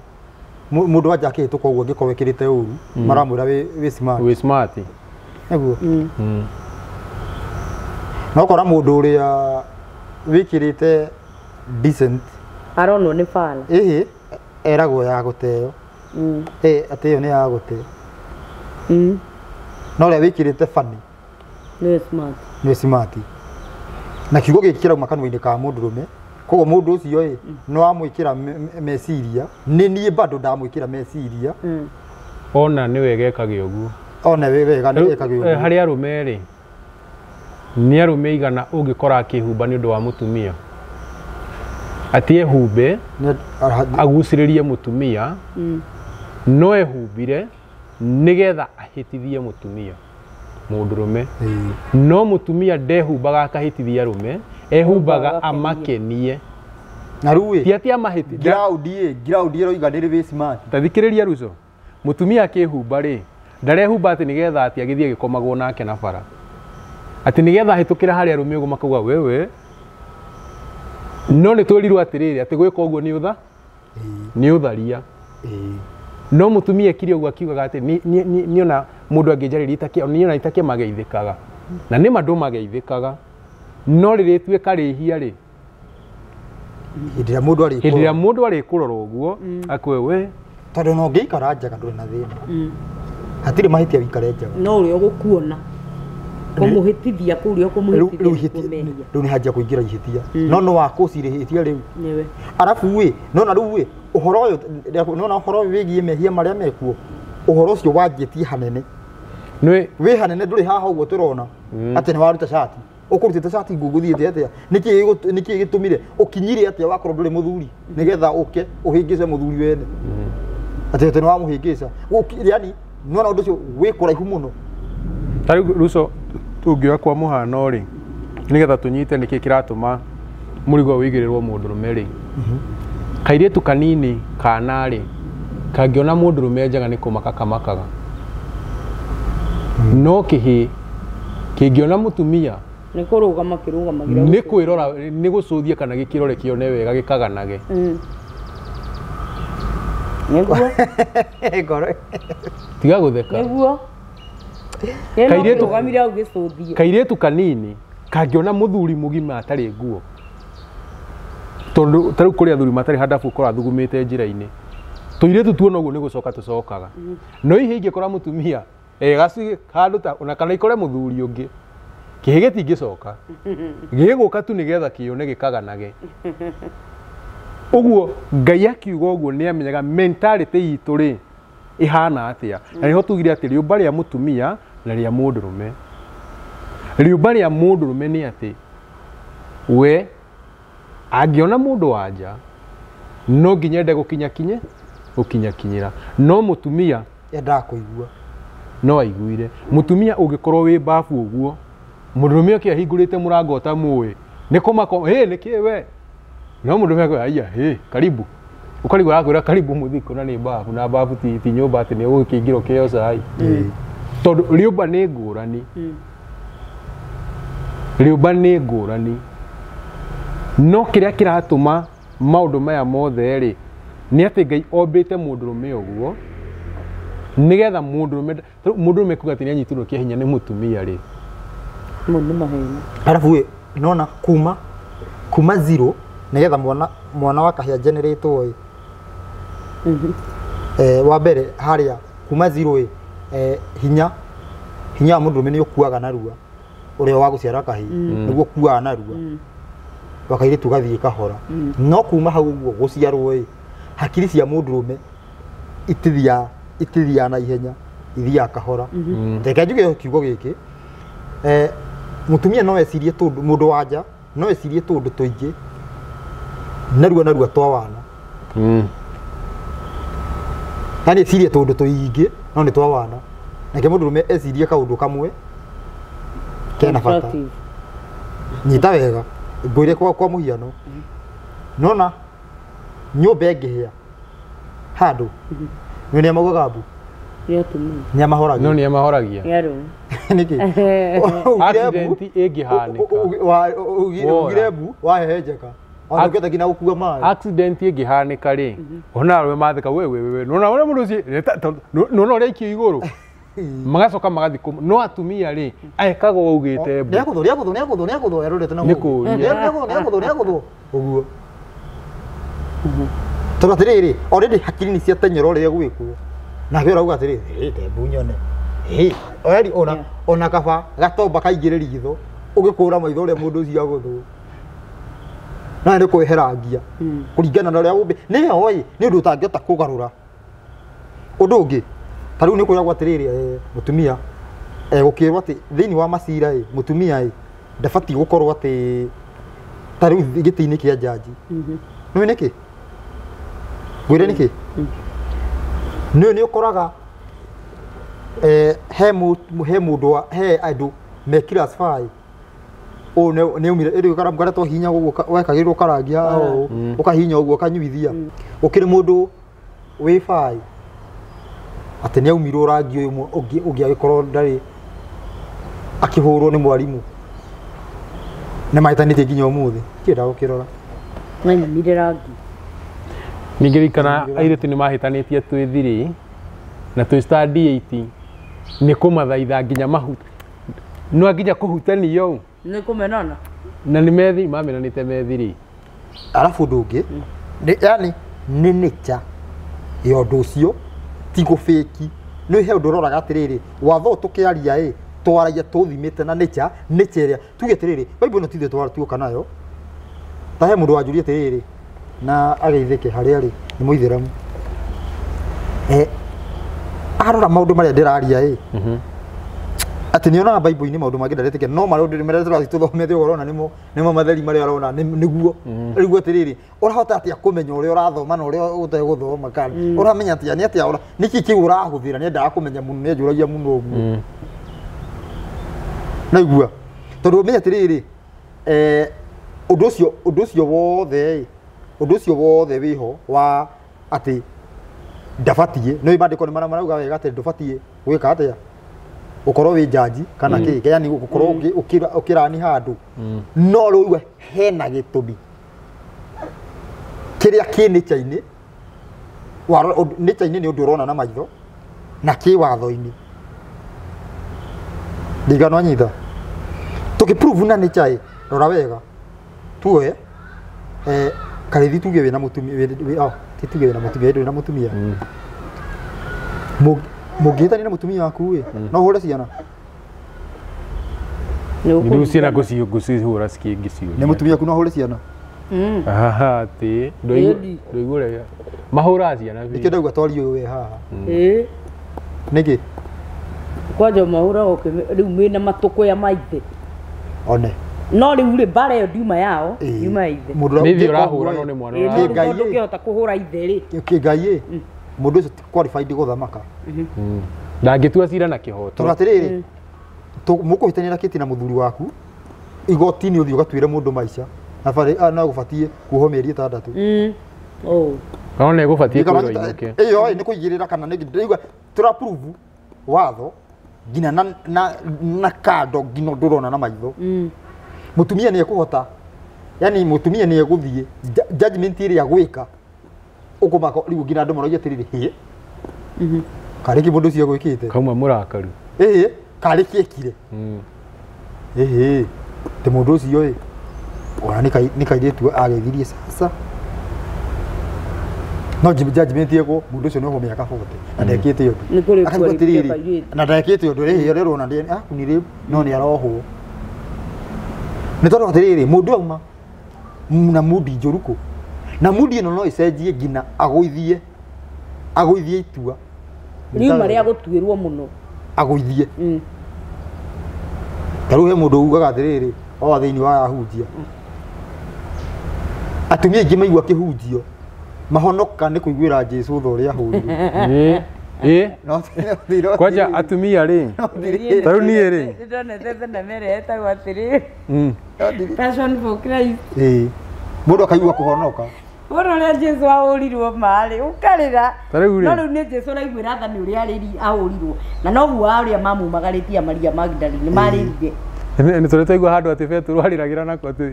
Mũndũ wanja akĩhĩtũka ũguo angĩkorwo ekĩrĩte ũru, maramwĩra wĩ smart. Wĩ smart. Nĩguo. Na ũkora mũndũ ũrĩa wĩkĩrĩte decent aronwo nĩ bala. Ĩhĩ, eragwo ya gũteo. Atĩ ĩyo nĩ ya gũte. No ũrĩa wĩkĩrĩte funny nĩ smart. Nĩ smart. Na kiugo gĩkĩ kĩrauma kanua-inĩ ka mũndũrũme, koguo mũndũ ũcio ĩ, nĩ wamwĩkĩra meciria, nĩ niĩ bado ndamwĩkĩra meciria. Ona nĩ wega ekage ũguo. One wega nĩ ekage ũguo. Harĩ arũme rĩ, nĩ arũme igana ũngĩkora akĩhumba nĩ ũndũ wa mũtumia, atĩ ehumbe agucĩrĩrie mũtumia, no ehumbire nĩgetha ahĩtithie mũtumia mũndũrũme. No mũtumia ndehumbaga akahĩtithia arũme, ehumbaga amakenie. Na rĩu ti atĩ amahĩtithia. Ground ĩroiga ndĩrĩ wĩ smart. Ta thikĩrĩria Ruco, mũtumia akĩhumba rĩ, ndarehumba atĩ nĩgetha atĩ agĩthiĩ agĩkomagwo nake na bara, atĩ nĩgetha ahĩtũkĩra harĩa arũme ũguo makauga wewe. No nĩ twĩrirwo atĩrĩrĩ atĩ gwĩka ũguo nĩ ũtharia. No mũtumia ekire ũguo akiugaga atĩ nĩona mũndũ angĩnjarĩria nĩona itakĩmageithĩkaga, na nĩ ma ndũmageithĩkaga, no rĩrĩtuĩka rĩhia rĩ, hĩndĩ ĩrĩa mũndũ arĩkũrora ũguo akwe we, tondũ no ũngĩikara njaga ndũrĩ na thĩna, hatirĩ mahĩtia wĩikare njaga, no ũrĩa ũgũkuona kũmũhĩtithia kũu ũrĩa ũkũmũhĩtithia rĩu nĩ hanjia kũingĩra ihĩtia, no no wakũcira ihĩtia rĩu arabu ĩ nona rĩu ĩ ũhoro ũyũ nona ũhoro ũyũ wĩgiĩ mehia marĩa mekuo, ũhoro ũcio wanjĩtie hanene wĩ hanene ndũrĩ haha ũguo tũrona atĩ nĩ waruta cati, ũkũrutĩte cati ngũgũthiĩte atĩa, nĩkĩĩ gĩtũmire ũkinyire atĩa wakorwo ndũrĩ mũthuri nĩgetha ũke ũhĩngĩce mũthuri wene, atĩ nĩ wamũhĩngĩca, yani nona ũndũ ũcio wĩ kũraihu mũno. Ta rĩu Ruco tũngĩoya kwa mũhano rĩ, nĩgetha tũnyite nĩkĩĩ kĩratũma mũrigo ũigĩrĩrwo mũndũrũme rĩ, kairĩtu kanini kana rĩ kangĩona mũndũrũme njaga nĩ kũmaka kamakaga, no kĩhĩ kĩngĩona mũtumia nĩ kũrũgama kĩrũgamagĩra, nĩ kwĩrora, nĩ gũcũthia kana gĩkĩrore kĩone wega gĩkaganage. Nĩguo tiga gũtheka, nĩguo kairĩtu kanini kangĩona mũthuri mũgima atarĩ nguo, tondũ ta rĩu kũrĩ athuri matarĩ handabu ũkora athugumĩte njĩra-inĩ, tũirĩtu tuona ũguo nĩ gũcoka tũcokaga. No ihe ingĩkora mũtumia handũ ta ona kana ikore mũthuri ũngĩ, kĩhĩ gĩtingĩcoka, gĩgũka tu nĩgetha kĩone gĩkaganage. Ũguo Ngai akiuga ũguo nĩ amenyaga mentality itũ rĩ ihana atĩa, na nĩho tugire atĩ rĩũmba rĩa mũtumia na rĩa mũndũrũme. Rĩũmba rĩa mũndũrũme nĩ atĩ we angĩona mũndũ wa nja no nginya ende gũkinyakinyĩra, no mũtumia endaga kũigua, no aiguire. Mũtumia ũngĩkorwo wĩ babu ũguo, mũndũrũme oke ahingũrĩte mũrango ũtamũĩ nĩ kũmaka, hĩ nĩkĩ we, no mũndũrũme akwĩra aiya hĩ karibu, ũkarigwo arakwĩra karibu mũthiko, na nĩ babu, na babu ti nyũmba atĩ nĩ ũgũkĩingĩra ũkĩheo cai, tondũ rĩũmba nĩ ngũrani, rĩũmba nĩ ngũrani. No kĩrĩa kĩratũma maũndũ maya mothe rĩ nĩ atĩ Ngai ombĩte mũndũrũme ũguo nĩgetha mũndũrũme kuga atĩ nĩ anyitirwo kĩa hinya nĩ mũtumia rĩ, nĩ maheni. Arabu nona kuma zero nĩgetha mwana wa kahĩa generate-wo ĩ, wa mbere harĩa kuma zero ĩ, hinya wa mũndũrũme nĩ ũkuaga narua, ũrĩa wa gũciara kahĩĩ nĩguo ũkuaga narua, wa kairĩtu gathiĩ kahora. No kuma hau ũguo gũciarwo ĩ, hakiri cia mũndũrũme itithiaga na ihenya, ithiaga kahora. Reke njuge kiugo gĩkĩ, mũtumia no ecirie tũndũ, mũndũ wa nja no ecirie tũndũ tũingĩ narua twa wana, yani ecirie tũndũ tũingĩ no nĩ twa wana, nake mũndũrũme ecirie kaũndũ kamwe kena bata. Nyita wega ngwĩre kwa mũhiano, nona nyũmba ĩngĩhĩa handũ nĩ amaugaga mbu, nĩ amahoragia, no nĩ amahoragia nĩkĩ accident ĩngĩhanĩka ugire mbu wahehenjeka, ona ũngĩhota nginya gũkua maĩ. Accident ĩngĩhanĩka rĩ, ona arũme matheka we we we, nona ũrĩa mũndũ ũcio nona ũrĩa aikio igũrũ, magacoka magathiĩ. No atumia rĩ ekaga augĩte mbu, nĩagũthwo erorete na nĩ kũũria, nĩagũthwo ũguo, tondũ atĩrĩrĩ already hakiri nĩ ciatenyera ũrĩa gwĩkwo, nake ũrauga atĩrĩrĩ hĩ te mbu nyone hĩ, already ona kaba gatomba kaingĩre ritho ũgĩkũra maitho ũrĩa mũndũ ũcio agũthwo, na nĩ kwĩherangia kũringana na ũrĩa ũmbĩ nĩyo ĩ, nĩ ũndũ ũtangĩhota kũgarũra. Ũndũ ũngĩ Ta rĩu nĩ kwĩragwo atĩrĩrĩ, mũtumia gũkĩrwo atĩ thĩinĩ wa macira ĩ, mũtumia ĩ ndabatiĩ gũkorwo atĩ ta rĩu gĩtĩ-inĩ kĩa jaji. Nĩũĩ nĩkĩ? Ngwĩre nĩkĩ? Nĩũĩ nĩ ũkoraga he mũndũ he andũ me class 5 ũũ nĩ aumire ĩrĩ karetwo hinya ũguo wekagĩrwo karangi haha ũũ ũkahinya ũguo ũkanyuithia. Gũkĩrĩ mũndũ wĩ 5 atĩ nĩ aumirwo rangi ũyũ ũngĩ agĩkorwo ndarĩ akĩhũrwo nĩ mwarimũ. Nĩ mahĩtanĩtie nginya ũmũthĩ. Kĩenda gũkĩrora. Nanyumire rangi. Ningĩririkana airĩtu nĩ mahĩtanĩtie twĩ 3 na twĩ star D8 nĩ kũmathaitha nginya mahu no nginya kũhutanio ũũ. Nĩ kũmenana. Na nĩ methi mamenanĩte me 3. Arabu ũndũ ũngĩ yani nĩ nature ya ũndũ ũcio ti gũbĩki. Nĩ he ũndũ ũroraga atĩrĩrĩ, watho tũkĩaria ĩ twaragia tũthimĩte na nature ĩrĩa tuge atĩrĩrĩ, Bible ĩno ti ithuĩ tuoka nayo. Ta he mũndũ wanjũria atĩrĩrĩ na ageithĩke harĩa arĩ nĩ mũithĩramu. Arora maũndũ marĩa ndĩraria ĩ atĩ nĩ onaga Bible-inĩ maũndũ mangĩ ndaretĩkia no maũndũ marĩa tũrathiĩ tũthomete ũrona nĩmo matheri marĩa arona nĩguo. Rĩu atĩrĩrĩ, ũrahota atĩa kũmenya ũrĩa ũrathoma na ũrĩa ũtegũthoma kana ũramenya atĩa nĩ atĩa nĩkĩ kĩu ũrahũthĩra? Nĩendaga kũmenya mũno, nĩanjũragia mũno ũguo. Naigua tondũ ũmenye atĩrĩrĩ, ũndũ ũcio wothe ũndũ ũcio wothe wĩho wa atĩ ndabatiĩ nĩ maandĩko nĩ marauga wega atĩ ndũbatiĩ gwĩka atĩa ũkorwo wĩ jaji kana kĩ yani gũkorwo ũkĩrani handũ no rĩu hena gĩtũmi kĩrĩa kĩ nature-inĩ nature-inĩ nĩ ũndũ ũrona na maitho na kĩ watho-inĩ. Ndigano anyita tũkĩprove na nature rora wega tuoe Karithi tuge wĩna mũtumia ti tuge wĩna mũtumia ndũrĩ na mũtumia mũngĩhĩtania na mũtumia waku ĩ no ũhũre ciana. Rĩu ciana ngũcihũra cikĩngĩciũria. Nĩ mũtumia waku no ũhũre ciana? Atĩ ndũigua ũrĩa mahũraga ciana biũ. Nĩkĩo ndauga twarie ũyũ wĩ haha. Nĩkĩ? Kwanja mahũraga rĩu mwĩna matũkũya ma ithe. One. No rĩu rĩ mbara ĩyo ndiuma yao, ndiuma ya ithe. Nĩ ithe ũrahũra no nĩ mwana ũrahũra. Ndũngĩhota kũhũra ithe rĩ. Kĩngai ĩ mũndũ ũcio ti qualified gũthamaka. Ndangĩtua cira na kĩhoto. Tondũ atĩrĩrĩ, mũkũhĩtania na kĩti na mũthuri waku igoti-inĩ ũthiĩ ũgatuĩre mũndũ maica na no gũbatiĩ kuohwo mĩeri 6. No nĩ gũbatiĩ kwĩrwo ainũke. Ĩyo nĩ kũigĩrĩra kana nĩ ndĩraigua tũra prove watho nginya na kando nginya ũndũ ũrona na maitho. Mũtumia nĩ ekũhota, yani mũtumia nĩ egũthiĩ judgment ĩrĩa gwĩka ũkũmaka rĩu nginya andũ maroiga atĩrĩrĩ hĩ karĩ kĩ mũndũ ũcio egwĩkĩte kauma mũrakaru ĩhĩ karĩ kĩ ekire ĩhĩ tĩ mũndũ ũcio ĩ ona nĩ kairĩtu ageithirie sasa no judgment ĩkwo mũndũ ũcio nĩ ohwo mĩaka 40 na ndekĩte ũndũ na ndekĩte ũndũ rĩhĩ rĩrĩ ona akunire no nĩ arohwo nĩ tondũ atĩrĩrĩ mũndũ auma na mudi njũru kũ na mudi ĩno no ĩcenjie nginya agũithie itua riuma rĩa gũtuĩrwo mũno agũithie. Ta rĩu he mũndũ ugaga atĩrĩrĩ o thĩinĩ wa ahunjia atumia aingĩ maigua kĩhunjio mahonoka nĩ kũiguĩra Jesũ tha ũrĩa ahũrirwo. Kwanja atumia rĩ ta rĩu niĩ rĩ nĩndonete thenema ĩrĩa ĩtagwo atĩrĩrĩ Passion for Christ. Mũndũ akaigua kũhonoka Wona ũrĩa Jesũ ahũrirwo marĩ ũkarĩra no rĩu nĩ Jesũ ũraiguĩra tha nĩ ũrĩa ahũrirwo na noguo arĩa mamumagarĩtie Maria Magdalene marĩrire. Nĩ tũrĩ twaigua handũ atĩ Petero arĩragĩra nako atĩ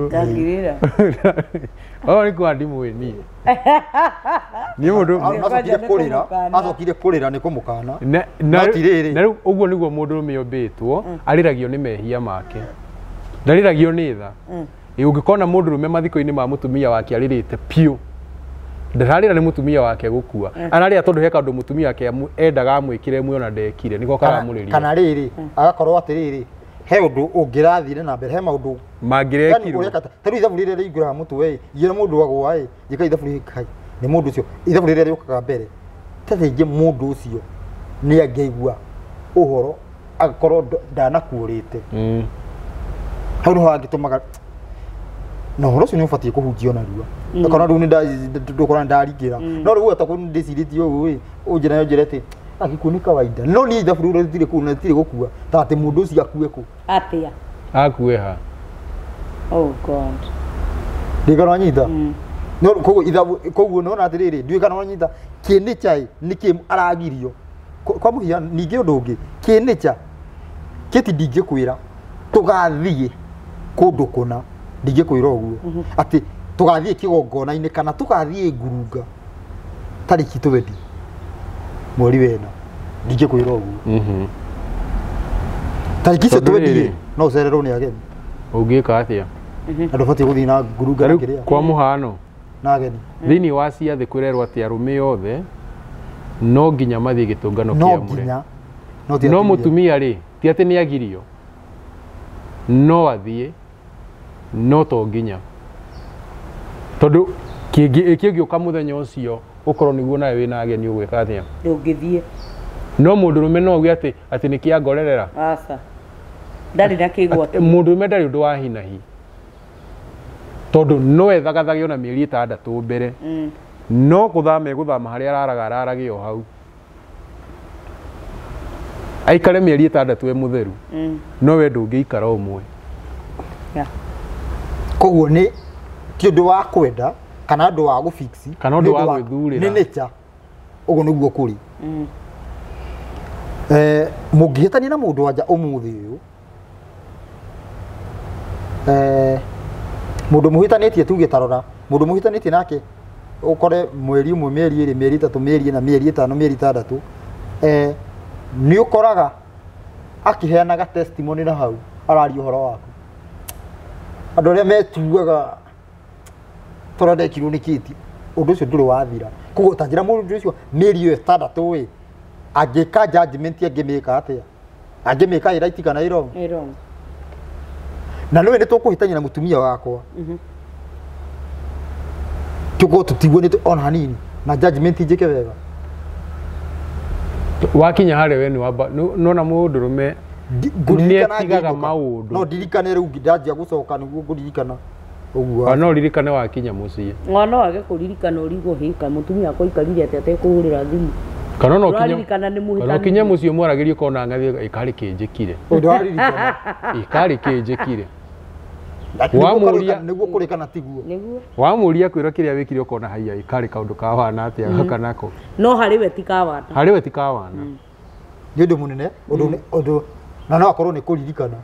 ndangĩrĩra. O nĩ kwa ndimũĩ niĩ. Niĩ mũndũ acokire kũrĩra nĩ kũmũkana. Na rĩu ũguo nĩguo mũndũrũme ombĩtwo arĩragio nĩ mehia make ndarĩragio nĩ tha. Ũngĩkona mũndũrũme mathiko-inĩ ma mũtumia wake arĩrĩte piũ ndararĩra nĩ mũtumia wake gũkua ararĩra tondũ he kaũndũ mũtumia wake endaga amwĩkĩre muoyo na ndekire nĩko karamũrĩria kana rĩrĩ agakorwo atĩrĩrĩ he ũndũ ũngĩrathire na mbere he maũndũ mangĩrekirwo. Ta rĩu ithabu rĩrĩa rĩingĩraga mũtwe ĩ njĩra mũndũ agũa ĩ njĩka ithabu rĩrĩ kai nĩ mũndũ ũcio ithabu rĩrĩa rĩũkaga mbere Tathĩngĩ mũndũ ũcio nĩ angĩigua ũhoro akorwo ndanakuũrĩte. Hau nĩho hangĩtũmaga na ũhoro ũcio nĩ ũbatiĩ kũhunjio narua. Okorwo rĩu ndũkora ndaringĩra. No rĩu atakorwo ndĩcirĩtie ũguo ĩ, ũnjĩra nayo njĩra atĩ agĩkua nĩ kawaida. No niĩ ithabu rĩu rĩtirĩ kũu na rĩtirĩ gũkua ta atĩ mũndũ ũcio akue kũ. Atĩa? Akue ha? Oh God. Ndikana wanyita. No koguo ithabu koguo nona atĩrĩrĩ ndiũĩ kana wanyita kĩnĩcha ĩ nĩkĩ aragirio. Kwa mũhiano ningĩ ũndũ ũngĩ kĩnĩcha kĩti ndingĩkwĩra tũgathiĩ kũndũ kũna ndingĩkwĩra ũguo atĩ tũgathiĩ kĩgongona-inĩ kana tũgathiĩ ngurunga tarĩki twendi mweri wena ndingĩkwĩra ũguo. Tarĩki icio twendi no ũcererwo nĩ ageni. Ũngĩka atĩa? Andũ batiĩ gũthiĩ na ngurunga na kĩrĩa. Kwa mũhano na ageni thĩinĩ wa ciathĩ kwĩrerwo atĩ arũme othe no nginya mathiĩ gĩtũngano kĩamũre. No mũtumia rĩ ti atĩ nĩ agirio no athiĩ no to nginya tondũ kĩngĩũka mũthenya ũcio ũkorwo nĩguo nawe wĩna ageni ũgwĩka atĩa? Ndũngĩthiĩ. No mũndũrũme no auge atĩ atĩ nĩ kĩangorerera. Aca. Ndarĩ na kĩgwati. Mũndũrũme ndarĩ ũndũ wa hinahi tondũ no ethagathage ona mĩeri ĩtandatũ mbere. No gũthama egũthama harĩa araraga ararage o hau aikare mĩeri ĩtandatũ e mũtheru. No we ndũngĩikara ũmwe. Koguo nĩ ti ũndũ wa kwenda kana ũndũ wa gũfix kana ũndũ wa gwĩthurĩra nĩ nature ũguo nĩguo kũrĩ. Mũngĩhĩtania na mũndũ wanja ũmũthĩ ũyũ mũndũ mũhĩtanĩtie tuge tarora mũndũ mũhĩtanĩtie nake ũkore mweri ũmwe mĩeri ĩrĩ mĩeri ĩtatũ mĩeri ĩna mĩeri ĩtano mĩeri ĩtandatũ nĩ ũkoraga akĩheanaga testimony na hau araria ũhoro waku. Andũ arĩa metuaga tondũ ndekirwo nĩ kĩti ũndũ ũcio ndũrĩ wathira. Koguo ta njĩra mũndũ ũcio mĩeri ĩyo ĩtandatũ ĩ angĩka judgment angĩmĩka atĩa? Angĩmĩka ĩ right kana ĩ wrong? Ĩ wrong. Na nĩwe nĩ tũkũhĩtania na mũtumia wakwa. Tuko tũtigwo nĩ ona hanini na judgment njĩke wega. Wakinya harĩa we nĩ wamba nona mũndũrũme nĩetigaga maũndũ. No ndirikane rĩu ndanjia gũcoka nĩguo ngũririkana ũguo. No ririkane wakinya mũciĩ. No age kũririkana ũrigwo hĩka mũtumia akwa aikarire atĩa atekũhũrĩra thimũ. Kana no kinye mũciĩ mwaragĩrie ũkona ng'athĩ ĩkarĩ kĩnjĩkire. Ũndũ waririkana. Ĩkarĩ kĩnjĩkire. Wamũria nĩguo kũrĩkana tiguo. Nĩguo. Wamũria kwĩra kĩrĩa wĩkire ũkona haiya ĩkarĩ kaũndũ ka wana atĩa gaka nako. No harĩ we ti ka wana. Harĩ we ti ka wana. Nĩ ũndũ mũnene ũndũ na no akorwo nĩ kũririkana.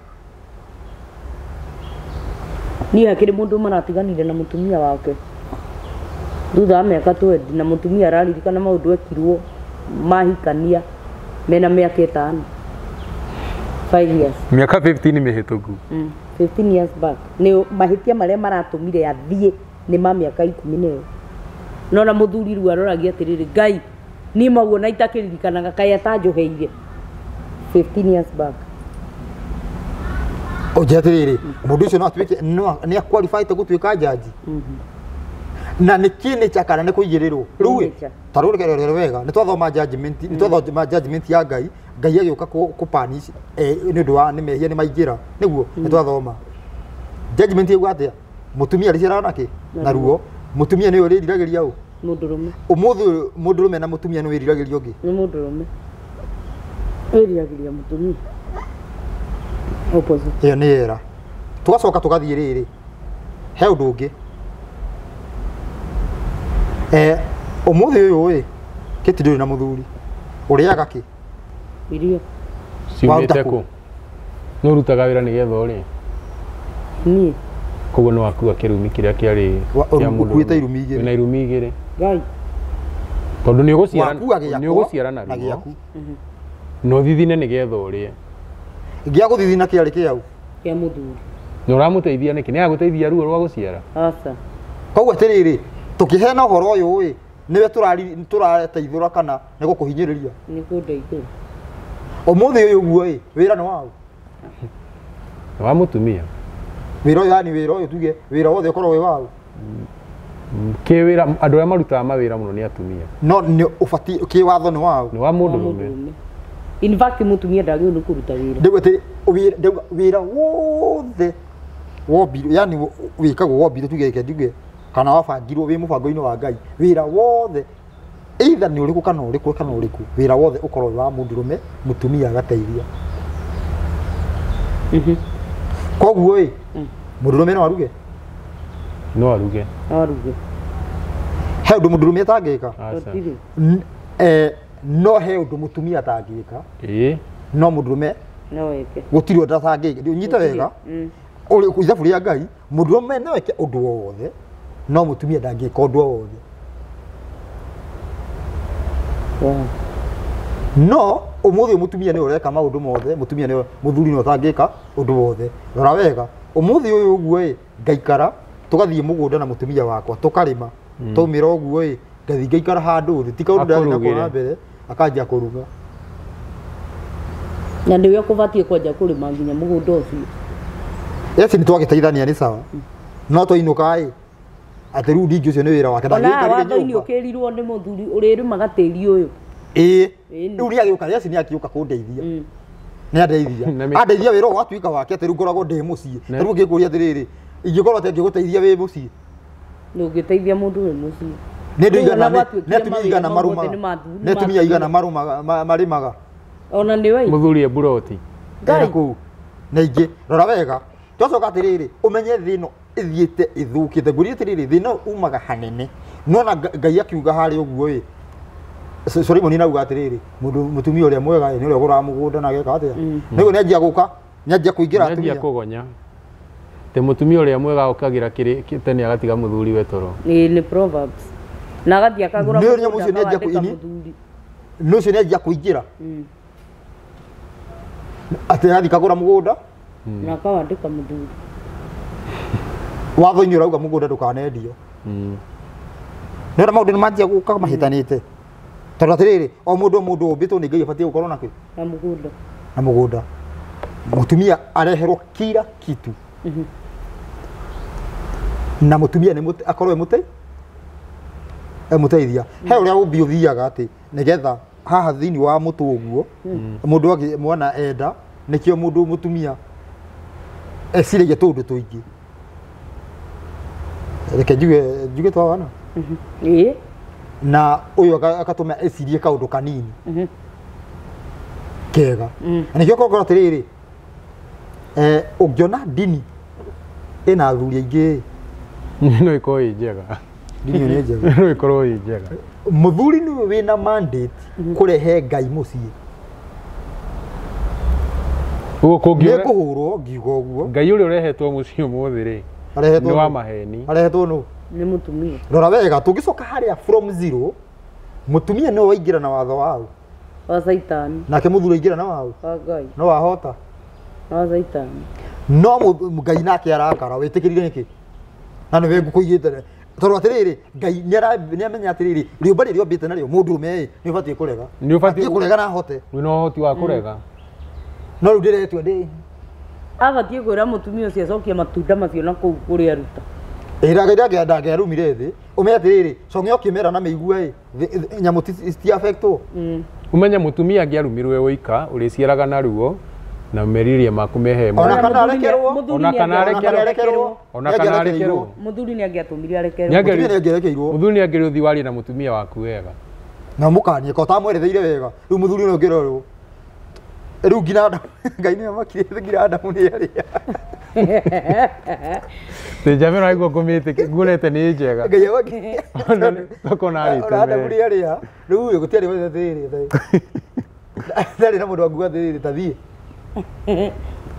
Niĩ hakĩrĩ mũndũ maratiganire na mũtumia wake thutha wa mĩaka 20 na mũtumia araririkana maũndũ ekirwo mahikania mena mĩaka ĩtano 5 years. Mĩaka 15 mĩhĩtũku. 15 years back nĩ mahĩtia marĩa maratũmire athiĩ nĩ ma mĩaka 10 no na mũthuri rĩu aroragia atĩrĩrĩ Ngai niĩ maguo na itakĩririkanaga kaĩ atanjoheire 15 years back. Ũnjĩre atĩrĩrĩ mũndũ ũcio no atuĩke nĩ aqualified gũtuĩka jaji. Na nĩ kĩnĩcha kana nĩ kũigĩrĩrwo rĩu ta rũrĩ rĩrĩ wega nĩ twathoma judgment nĩ twathoma judgment ya Ngai Ngai agĩũka kũ punish nĩ ũndũ wa nĩ mehia nĩ maingĩra nĩguo nĩ twathoma judgment yauga atĩa mũtumia arĩciaraga nakĩ na ruo mũtumia nĩwe ũrĩriragĩria ũ mũndũrũme ũmũthĩ mũndũrũme na mũtumia nĩ wĩriragĩria ũngĩ nĩ mũndũrũme wĩriragĩria mũtumia opposite ĩyo nĩ era tũgacoka tũgathiĩ rĩrĩ he ũndũ ũngĩ ũmũthĩ ũyũ ĩ kĩti ndũrĩ na mũthuri ũrĩaga kĩ irio ciumĩte kũ nĩ ũrutaga wĩra nĩgetha ũrĩe niĩ koguo nĩ wakua kĩrumi kĩrĩa kĩarĩ kĩa mũndũ ũkuĩte irumi igĩrĩ na irumi igĩrĩ Ngai tondũ nĩ ũgũciara na ruo na ũthithine nĩgetha ũrĩe gĩa gũthithina kĩarĩ kĩau kĩa mũthuri na ũramũteithia nĩkĩ nĩ agũteithia ruo rwa gũciara aca koguo atĩrĩrĩ tũkĩheana ũhoro ũyũ ĩ nĩwe tũrateithũra kana nĩ gũkũhinyĩrĩria nĩ kũndeithũra ũmũthĩ ũyũ ũguo ĩ wĩra nĩ waũ wa mũtumia wĩra ũyũ yani wĩra ũyũ tuge wĩra wothe ũkorwo wĩ waũ Kĩwĩra andũ arĩa marutaga mawĩra mũno nĩ atumia. No nĩ ũbatiĩ kĩwatho nĩ wao. Nĩ wa mũndũrũme. In fact mũtumia ndagĩrĩirwo nĩ kũruta wĩra. Ndauga atĩ ndauga wĩra wothe wombirwo, yani wĩkagwo wombirwo tuge reke njuge kana wabangirwo wĩ mũbango-inĩ wa Ngai, wĩra wothe either nĩ ũrĩkũ kana ũrĩkũ kana ũrĩkũ, wĩra wothe ũkorwo wĩ wa mũndũrũme, mũtumia agateithia. Koguo ĩ mũndũrũme no aruge? No aruge. No aruge. He ũndũ mũndũrũme atangĩka? Aca. No he ũndũ mũtumia atangĩka. Ĩĩ. No mũndũrũme no eke. Gũtirĩ ũndũ atangĩka. Ũnyite wega. Ũrĩ ithabu rĩa Ngai, mũndũrũme no eke ũndũ o wothe, no mũtumia ndangĩka ũndũ o wothe. No ũmũthĩ mũtumia nĩwe ũreka maũndũ mothe, mũtumia nĩwe, mũthuri nĩwe ũtangĩka ũndũ wothe. Rora wega, ũmũthĩ ũyũ ũguo ĩ, ngaikara tũgathiĩ mũgũnda na mũtumia wakwa tũkarĩma, twaumĩra ũguo ĩ, ngathiĩ ngaikara handũ thĩ, ti kaũndũ ndĩrathiĩ nako na mbere, akanjia kũruga. Na nĩwe ũkũbatiĩ kwanja kũrĩma nginya mũgũnda ũcio. Yes, nĩ twagĩteithania nĩ sawa. No twainũka ĩ, atĩ rĩu ndingĩ ũcio nĩ wĩra wake. Ona watho-inĩ ũkĩrirwo nĩ mũthuri ũrĩrĩmaga tĩri ũyũ. Ĩĩ. Rĩu nĩ agĩũka, yes, nĩ akĩũka kũndeithia. Nĩ andeithia. Andeithia wĩra ũyũ watuĩka wake atĩ rĩu ngoragwo ndĩ mũciĩ. Rĩu ngĩkũria atĩrĩrĩ, ingĩkorwo atĩ angĩgũteithia wĩ mũciĩ? Ndũngĩteithia mũndũ wĩ mũciĩ. Nĩ andũ aigana, nĩ atumia aigana marũmaga. Nĩ atumia aigana marũmaga, marĩmaga. Ona nĩ we. Mũthuri e mburoti. Ngai kũu. Na ingĩ, rora wega. Twacoka atĩrĩrĩ, ũmenye thĩ ĩno ĩthiĩte ĩthũkĩte. Ngwĩrire atĩrĩrĩ, thĩ ĩno umaga hanene. No na Ngai akiuga harĩa ũguo ĩ, Solomoni nauga atĩrĩrĩ, mũndũ mũtumia ũrĩa mwega ĩ, nĩ ũrĩa ũgũraga mũgũnda na ageka atĩa. Nĩguo nĩanjia gũka, nĩanjia kũingĩra atumia. Nĩanjia kũgonya. Te mũtumia ũrĩa mwega okagĩra kĩrĩ tene agatiga mũthuri we toro. Ĩĩ nĩ Proverbs. Na agathiĩ akagũra mũgũnda akawandĩka mũthuri. Nĩ ũcio nĩanjia kũingĩra. Atĩ agathiĩ kagũra mũgũnda na akawandĩka mũthuri. Watho-inĩ ũrauga mũgũnda ndũkanendio. Nĩ maũndũ nĩ manjia gũka mahĩtanĩte. Tondũ atĩrĩrĩ, o mũndũ o mũndũ ũmbĩtwo nĩ Ngai abatiĩ gũkorwo nakĩ? Na mũgũnda. Na mũgũnda. Mũtumia areherwo kila kitu. Na mũtumia nĩ akorwo emũteithia. He ũrĩa ũmbi ũthiaga atĩ nĩgetha haha thĩinĩ wa mũtũ ũguo, mũndũ agĩ mwana enda, nĩkĩo mũndũ mũtumia eciragia tũũndũ tũingĩ. Reke njuge twawana. Ĩĩ. Na ũyũ akatũma ecirie kaũndũ kanini. Kega. Na nĩkĩo ũkora atĩrĩrĩ, ũngĩona ndini ĩna athuri aingĩ, no ĩkorwo ĩ njega. Ndini ĩyo nĩ njega. No ĩkorwo ĩ njega. Mũthuri nĩwe wĩna mandate kũrehe Ngai mũciĩ. Ũguo kũngĩũra nĩ kũhũrwo ngiuga ũguo. Ngai ũrĩa ũrehetwo mũciĩ ũmũthĩ rĩ, nĩ wa maheni. Arehetwo nũ? Nĩ mũtumia. Rora wega, tũngĩcoka harĩa from zero, mũtumia nĩwe waingĩra na watho wao. Wa Caitani. Nake mũthuri aingĩra na wao. Wa Ngai. No wahota. Wa Caitani. No Ngai nake arakara, wĩtĩkĩrire nĩkĩ? Na nĩwe ngũkũigĩte. Tondũ atĩrĩrĩ, Ngai nĩamenya atĩrĩrĩ, rĩũmba rĩrĩa ombĩte narĩo mũndũrũme ĩ, nĩ ũbatiĩ kũrega. Nĩ ũbatiĩ kũrega na ahote. Wĩna ũhoti wa kũrega. No rĩu ndĩretua ndĩ. Abatiĩ kwĩra mũtumia ũcio acokie matunda macio na kũu kũrĩa aruta. Ĩra Ngai ndangĩarumire thĩ. Ũmenye atĩrĩrĩ, cong'e ũkĩmera na mĩigua ĩ, nyamũ citiaffectwo. Ũmenye mũtumia angĩarumirwo e wika, ũrĩciaraga na ruo na meriria maku mehe. Ona kana arekerwo. Ona kana arekerwo. Ona kana arekerwo. Mũthuri nĩ angĩatũmire arekerwo. Mũtumia nĩ angĩarekeirwo. Mũthuri nĩ angĩrĩ ũthiĩ warie na mũtumia waku wega. Na mũkanie ko ũtamweretheire wega. Rĩu mũthuri nĩ ũngĩrorwo. Rĩu nginya Adamu, Ngai nĩ amakire nginya Adamu nĩ arĩa. Njamĩra waigua ngũmĩte nguonete nĩ njega. Ngai amakire. Tokona arĩte. Ona Adamu nĩ arĩa. Rĩu gũtiarĩ wethe atĩrĩrĩ. Ndarĩ na mũndũ anguga atĩrĩrĩ ta thiĩ.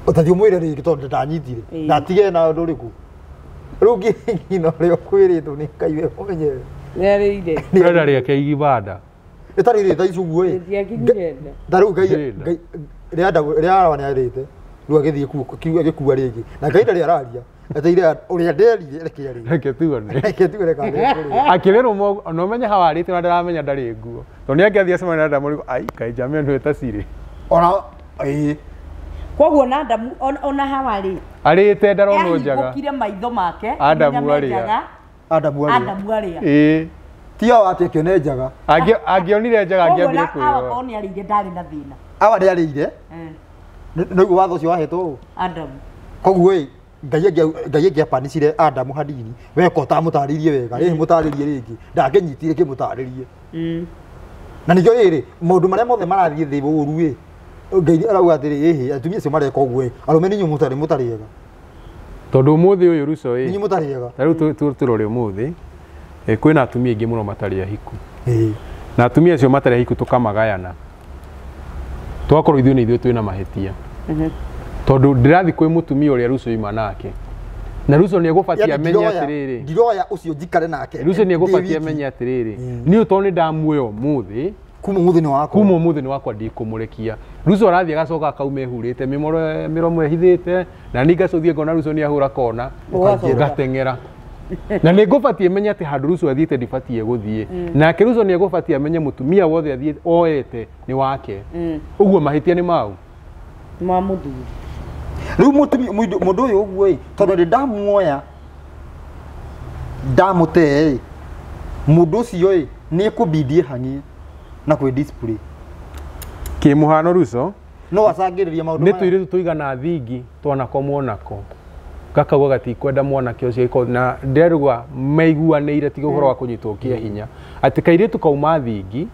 Ũtathiĩ ũmwĩre rĩngĩ tondũ ndanyitire. Ndatige na ũndũ ũrĩkũ. Rĩu nginya ũrĩa ũkwĩrĩtwo nĩ Ngai we ũmenyewe. Nĩarĩire. Rĩera rĩake igibanda. Ĩtarĩ rĩ thaa ici ũguo ĩ. Rĩtiakinyire nda. Ta rĩu Ngai rĩa Adamu rĩa Hawa nĩarĩte. Rĩu agĩthiĩ agĩkua rĩngĩ. Na Ngai ndarĩ araria. Ateire ũrĩa nderire reke arĩe. Reke tuone. Reke tuone kana nĩekũrĩa. Akĩrĩrũma na ũmenye Hawa arĩte na ndaramenya ndarĩ nguo. Tondũ nĩangĩathiĩ acemanie na Adamu rĩu, ai kaĩ njamia nĩwe ta cirĩ. Ona ĩĩ. Koguo na Adamu ona Hawa rĩ arĩte ndaronwo njaga. Ahingũkire maitho make. Adamu arĩa. Adamu arĩa. Adamu arĩa. Ĩĩ. Ti awa atĩ akĩone njaga. Angĩonire njaga angĩambire Koguo na awa kwĩrora. korwo nĩ arĩire ndarĩ na thĩna. Awa ndĩarĩire. Nĩguo watho ũcio wahetwo ũũ. Adamu. Koguo ĩ Ngai angĩapanicire Adamu hanini weka ũtamũtarĩirie wega rĩrĩ mũtarĩrie rĩngĩ ndangĩnyitire kĩmũtarĩrie. Na nĩkĩo rĩrĩ maũndũ marĩa mothe marathiĩ thĩ ũru ĩ Ngai arauga atĩrĩ ĩhĩ atumia acio mareka ũguo ĩ arũme nĩ inyuĩ mũtarĩ mũtarĩ ega. Tondũ ũmũthĩ ũyũ Ruco Nĩ ĩ inyuĩ mũtarĩ ega. ta rĩu tũrore ũmũthĩ kwĩna atumia aingĩ mũno matarĩ ahiku. Ĩĩ. Na atumia acio matarĩ ahiku tũkamagayana. Tũgakorwo ithuĩ nĩ ithuĩ twĩna mahĩtia. Tondũ ndĩrathiĩ kwĩ mũtumia ũrĩa Ruco ima nake. Na Ruco nĩ egũbatie amenye atĩrĩrĩ. Ndiroya ũcio njikare nake. Ruco nĩ egũbatie amenye atĩrĩrĩ. Niĩ tondũ nĩ ndamuoya ũmũthĩ kuma ũmũthĩ nĩ wakwa. Kuma ũmũthĩ nĩ wakwa ndikũmũrekia. Ruco arathiĩ agacoka akauma ehurĩte mĩromo ĩhithĩte na niĩ ngacũthie ngona Ruco nĩ ahũra kona ngateng'era. Na nĩ ngũbatiĩ menye atĩ handũ Ruco athiĩte ndibatiĩ gũthiĩ. Nake Ruco nĩ egũbatiĩ amenye mũtumia wothe athiĩ oete nĩ wake. Ũguo mahĩtia nĩ mau. Ma mũthuri. Rĩu mũtumia mũndũ ũyũ ũguo ĩ tondũ ndĩ ndamuoya ndamũtee ĩ mũndũ ũcio ĩ nĩ ekũbindie hang'ie na kwĩ display. Kĩmũhano Ruco no acangĩrĩrie maũndũ nĩ tũirĩtu tũigana thingi twanakomwo nako gakauga gatikwenda mwanake ũcio iko na nderugwa maiguanĩire tiga ũhoro wa kũnyitwo kĩa hinya atĩ kairĩtu kauma thingi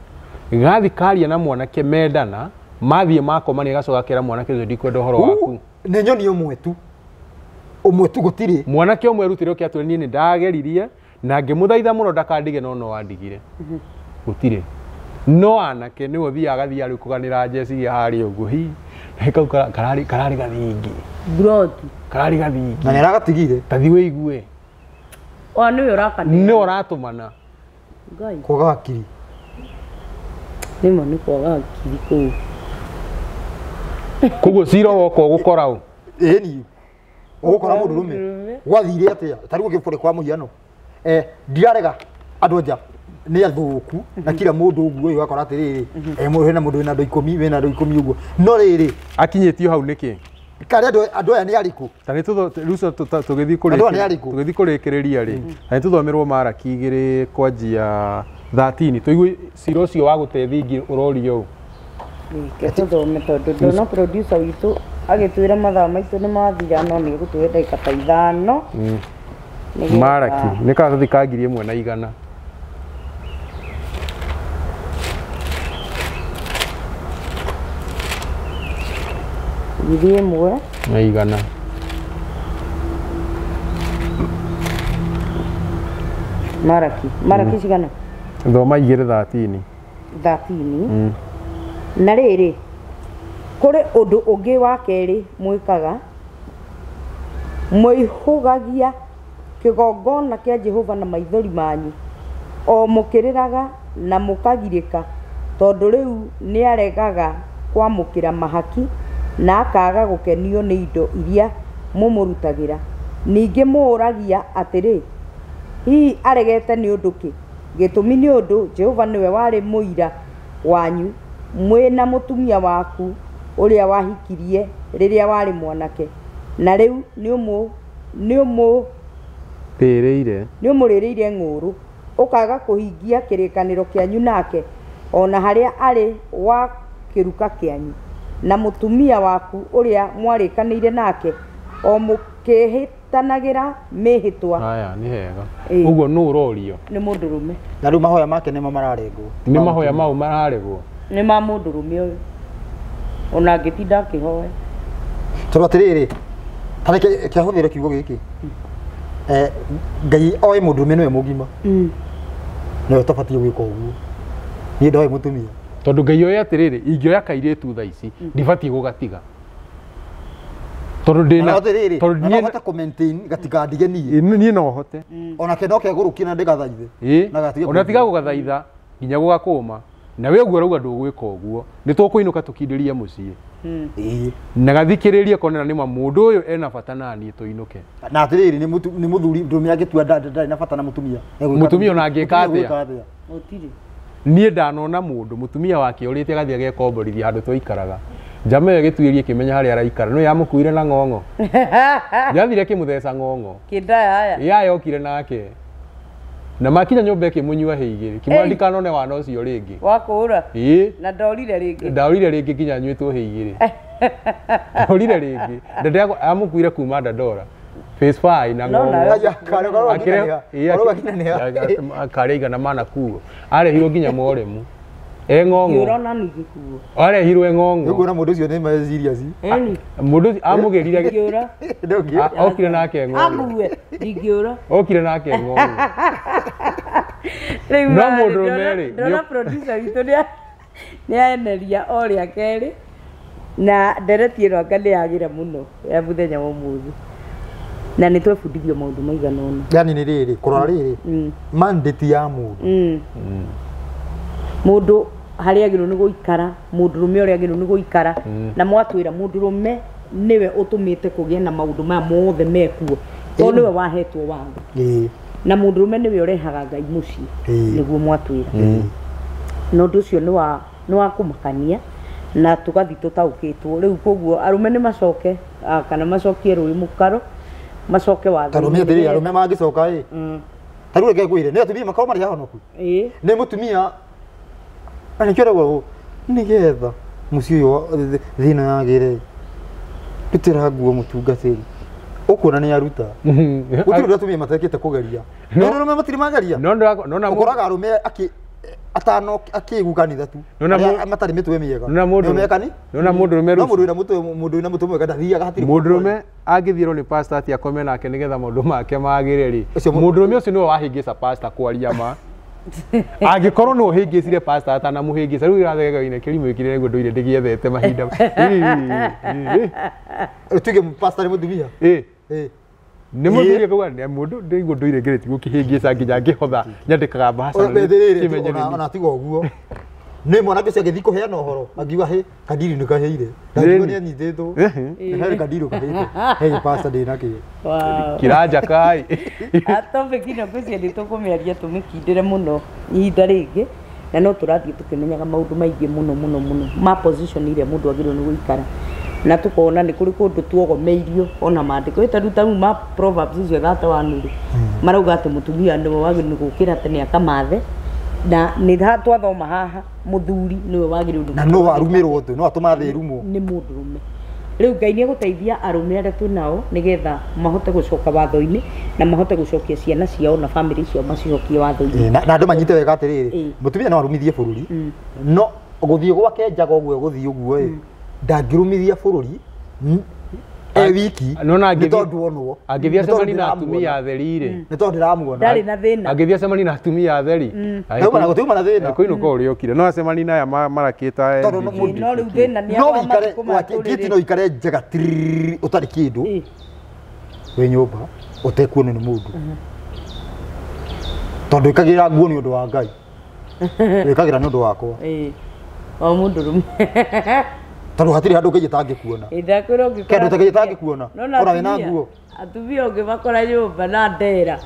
gathi karia na mwanake mendana mathiĩ makomania gacoka kera mwanake ũcio ndikwenda ũhoro waku. Nĩ nyoni ũmwe tu ũmwe tu gũtirĩ mwanake ũmwe erutire ũke atwĩre niĩ nĩ ndageririe na ngĩmũthaitha mũno ndakandige no no andigire gũtirĩ no anake nĩwe ũthiaga agathiĩ rĩu kũganĩra njeci harĩa ũguo hi na kau kararĩ kararĩ gathingi Broti. kararĩ gathingi na nĩ aragatigire tathi wĩigue O nĩwe ũrakanĩra. nĩwe ũratũmana Ngai. kwaga hakiri Nĩma nĩ kwaga hakiri kũu. Koguo cira woka ũgũkora ũ ĩni ũgũkora mũndũrũme gwathire atĩa ta rĩu ũngĩbũre kwa mũhiano ndirarega andũ anja nĩ athũku na kila mũndũ ũguo ũyũ ũgakora atĩrĩrĩ hena mũndũ wĩna andũ ikũmi wĩna andũ ikũmi ũguo no rĩrĩ akinyĩtio hau nĩkĩ karĩ andũ aya nĩ arĩkũ ta nĩ Ruco tũgĩthiĩ Andũ aya nĩ arĩkũ? tũgĩthiĩ kũrĩkĩrĩria rĩ na nĩ tũthomerwo Maraki igĩrĩ kwanjia 13 tũigue cira ũcio wa gũte thingi ũrorio ũ Reke tũthome tondũ ndona producer witũ agĩtwĩra mathaa maitũ nĩ mathira no nĩ egũtũhe ndagĩka ta ithano. Nĩgetha- Maraki nĩ karatathi ka 1100. Ngiri ĩmwe na igana. Maraki. Maraki cigana? Thoma 2:13. 13. Na rĩrĩ kũrĩ ũndũ ũngĩ wa kerĩ mwĩkaga mũihũgagia kĩgongona kĩa Jehova na maithori manyu o mũkĩrĩraga na mũkagirĩka tondũ rĩu nĩaregaga kwamũkĩra mahaki na akaga gũkenio nĩ indo iria mũmũrutagĩra. Ningĩ mũũragia atĩrĩ, hihi aregete nĩ ũndũ kĩ? Gĩtũmi nĩ ũndũ Jehova nĩwe warĩ mũira wanyu mwĩna mũtumia waku ũrĩa wahikirie rĩrĩa warĩ mwanake na rĩu nĩũmũrĩrĩire ng'ũũrũ ũkaga kũhingia kĩrĩkanĩro kĩanyu nake ona harĩa arĩ wa kĩruka kĩanyu na mũtumia waku ũrĩa mwarĩkanĩire nake o mũkĩhĩtanagĩra mĩhĩtwa. Haya nĩ hega ũguo nũ ũrorio nĩ mũndũrũme na rĩu mahoya make nĩmo mararengwo nĩ mahoya mau mararegwo nĩ ma mũndũrũme ũyũ ona angĩtinda akĩhoya tondũ atĩrĩrĩ ta reke kĩahũthĩre kiugo gĩkĩ Ngai oĩ mũndũrũme nĩwe mũgima nĩwe ũtabatiĩ gwĩka ũguo niĩ ndoĩ mũtumia tondũ Ngai oĩ atĩrĩrĩ ingĩoya kairĩtu thaa ici ndibatiĩ gũgatiga tondũ ndĩna tondũ niĩ hote kũ maintain gatikandige niĩ niĩ no hote onake no kegũrũkie na ndĩgathaithe ona tiga gũgathaitha nginya gũgakũma na we ũguo ũrauga ndũgwĩka ũguo nĩ tũkũinũka tũkindĩrie mũciĩ na gathikĩrĩrie konera nĩ ma mũndũ ũyũ ena bata na niĩ tũinũke na atĩrĩrĩ nĩ mũthuri ndũrũme angĩtua ndarĩ na bata na mũtumia mũtumia ona angĩka atĩa gũtirĩ niĩ ndanona mũndũ mũtumia wake ũrĩte agathiĩ agekomborithia handũ twaikaraga njama ĩyo ĩgĩtuĩria ĩkĩmenya harĩa araikara no yamũkuire na ng'ong'o yathire ĩkĩmũtheca ng'ong'o kĩndaya ya yokire nake Na makinya nyũmba ĩkĩmũnyua hĩ igĩrĩ kĩmwĩra ndikanone wana ũcio rĩngĩ. Wakũra. Ĩĩ. Na ndorire rĩngĩ. Ndaurire rĩngĩ nginya nyuĩtwo hĩ igĩrĩ. Ndaurire rĩngĩ. Ndende amũkuire kuma Dandora. Phase 5 na No, ng'ong'o. nawe- Aya, kare korwo Akĩre- akinanĩha. Korwo akinanĩha. Karĩa igana manakuo. Arehirwo nginya Moremu. E ng'ong'o. Ngĩũra ona ningĩkuo. Arehirwo e ng'ong'o. Nĩguo na mũndũ ũcio nĩ ma serious. Ĩni. Mũndũ ũcio amũgĩrire Ngĩũra. Ndũngĩ. Okire nake ng'ong'o. Ague. Ndingĩũra. Okire nake ng'ong'o. Rĩu No marĩ, mũndũrũme rĩ, ndĩrona producer witũ nĩaeneria o rĩa kerĩ na ndereti ĩno anga nĩyagĩra mũno ya mũthenya wa ũmũthĩ na nĩ twebundithio maũndũ maigana ũna. Yani nĩ rĩrĩ, kũrora rĩrĩ. Mandate ya mũndũ. Mũndũ harĩa agĩrĩirwo nĩ gũikara, mũndũrũme ũrĩa agĩrĩirwo nĩ gũikara, na mwatwĩra mũndũrũme nĩwe ũtũmĩte kũgĩe na maũndũ maya mothe mekuo tondũ nĩwe wahetwo watho. Ĩĩ. Na mũndũrũme nĩwe ũrehaga Ngai mũciĩ Ĩĩ. nĩguo mwatwĩra. Na ũndũ ũcio nĩ wa kũmakania na tũgathiĩ tũtaũkĩtwo. Rĩu koguo arũme nĩ macoke kana macokie rũĩ mũkaro, macoke watho. Tondũ mĩ atĩrĩrĩ, arũme mangĩcoka ĩ. Ta rĩu reke ngwĩre, nĩ atumia makorwo marĩ ahonoku. Ĩĩ. Nĩ mũtumia na nĩkĩo ũrauga ũũ, nĩgetha mũciĩ ũyũ thĩna yagĩre rutĩra nguo mũtungatĩri ũkuona nĩ aruta. Gũtirĩ ũndũ atumia matekĩte kũgeria. No arũme matirĩ mageria. No ndĩra- Ũkoraga arũme atano akĩgu kanitha tu. Nona Arĩa matarĩ mĩtwe mĩega. Nona mũndũ Nĩo mekani? Nona mũndũrũme No rũciũ. mũndũ wĩna mũtwe mũndũ wĩna mũtwe mwega ndathiaga hatirĩ. Mũndũrũme angĩthiĩrwo nĩ pastor atĩ akome nake nĩgetha maũndũ make magĩre rĩ, Ũcio mũndũrũme ũcio nĩwe wahĩngĩca pastor kwaria ma. Angĩkorwo nĩwe ũhĩngĩcire pastor atanamũhĩngĩca, rĩu ĩrathegega-inĩ kĩrimũ gĩkĩ nĩguo ndũire ndĩgĩethete mahinda. Tuge pastor nĩ mũtumia. Ĩ. Ĩ. Nĩ mũthuri akauga nĩ mũndũ ndĩguo ndũire ngeretie gũkĩhĩngĩca nginya ngĩhotha nyandĩkaga mbaca na Rĩrĩ, ona tiga ũguo. Nĩ mwanake ũcio agĩthiĩ kũheana ũhoro akiuga hĩ kadiri nĩ kaheire. Ndakiuga nĩ anyitĩtwo. He kadiri kaheire. He pastor ndĩ nakĩo. Wow. Kiranja kai. Topic ĩno ngwĩciria nĩ tũkũmĩaria tũmĩkindĩre mũno ihinda rĩngĩ na no tũrathiĩ tũkĩmenyaga maũndũ maingĩ mũno mũno mũno ma position ĩrĩa mũndũ agĩrĩirwo nĩ gũikara na tũkona nĩ kũrĩ kũndũ tuogomeirio ona maandĩko ĩ tarĩu tarĩu ma Proverbs icio 31 rĩ marauga atĩ mũtumia nĩwe wagĩrĩirwo nĩ gũkĩra tene akamathe na nĩ twathoma haha mũthuri nĩwe wagĩrĩirwo nĩ Na no arumĩrwo tu, no atũmathe ĩrumwo. Nĩ mũndũrũme. Rĩu Ngai nĩ egũteithia arũme arĩa twĩ nao nĩgetha mahote gũcoka watho-inĩ na mahote gũcokia ciana ciao na bamĩrĩ ciao macicokie watho-inĩ. Na andũ manyite wega atĩrĩrĩ, Ĩĩ. mũtumia no arumithie bũrũri, no gũthiĩ gwake njaga ũguo gũthiĩ ũguo ĩ, ndangĩrumithia bũrũri e wiki Nona nĩ tondũ onwo. Angĩthiĩ Nĩ tondũ acemani na ndĩramuona. atumia atheri rĩ. Nĩ tondũ ndĩramuona. Ndarĩ na thĩna. Angĩthiĩ acemani na atumia atheri. Ndauma na gũtiuma na thĩna. Kũinũka ũrĩa ũkire. No acemani na aya marakĩta Tondũ no mũndũ- No rĩu thĩna nĩ No akwa wĩikare matukũ maya gĩti tũrĩ no ũikare njega tiriri ũtarĩ kĩndũ rĩ. wĩ nyũmba ũtekuonwo nĩ mũndũ. Tondũ ĩkagĩra nguo nĩ ũndũ wa Ngai. Wĩkagĩra nĩ ũndũ wakwa. Ĩĩ. O mũndũrũme. Tondũ hatirĩ handũ Ngai atangĩkuona. Ndakwĩra ũngĩkora Kĩndũ ta Ngai atangĩkuona. Nona Ona wĩna atumia- nguo. Atumia ũngĩmakora nyũmba na ndera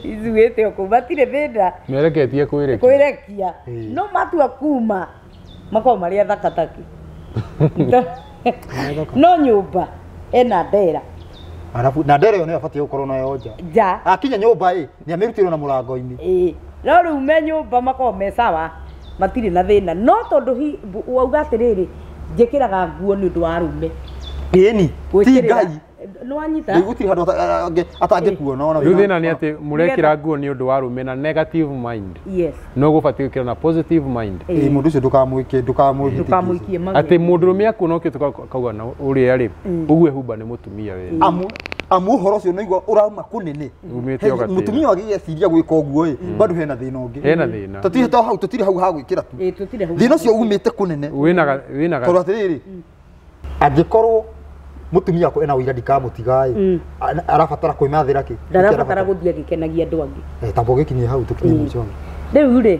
icugĩte o kũu matirĩ thĩna Mereketie kwĩrekia. kwĩrekia Ĩĩ. no matua kuma makoragwo marĩ athaka taki. No nyũmba ena ndera. Arabu na ndera ĩyo nĩyo ĩbatiĩ gũkorwo nayo nja. Nja. Akinya nyũmba ĩ, nĩ amĩrutĩrwo na mũrango-inĩ. Ĩĩ. No rĩu me nyũmba makoragwo me sawa matirĩ na thĩna no tondũ wauga atĩrĩrĩ njĩkĩraga nguo nĩ ũndũ wa arũme. Ĩni, ti Gwĩkĩrĩra. Ngai. Nĩ wanyita? Rĩu gũtirĩ handũ atangĩkuona ona Rĩu wĩna- thĩna nĩ atĩ mũrekĩra nguo nĩ ũndũ wa arũme na negative mind. Yes. No gũbatiĩ gwĩkĩra na positive mind. Ĩĩ, mũndũ ũcio ndũkamwĩke, ndũkamwĩhĩtĩkie. Ndũkamũikie magego. Atĩ mũndũrũme akuona ũkĩte kauga na ũrĩa rĩ, ũguo ehumba nĩ mũtumia we. Amu ũhoro ũcio nĩigua ũrauma kũnene. Umĩte o gatĩna. Mũtumia wagĩgeciria gwĩka ũguo ĩ, bado hena thĩna ũngĩ. Hena thĩna. Tũtirĩ to hau, tũtirĩ hau ha gwĩkĩra tu. Ĩĩ, tũtirĩ hau. Thĩna ũcio umĩte kũnene. Wĩna wĩna Tondũ atĩrĩrĩ, angĩkorwo mũtumia wakwa ena ũira ndikamũtiga ĩ, arabatara kwĩmathĩra kĩ? Ndarabatara gũthiĩ agĩkenagia andũ angĩ. Tamba ũgĩkinyie hau tũkinye mũico. Rĩu rĩ,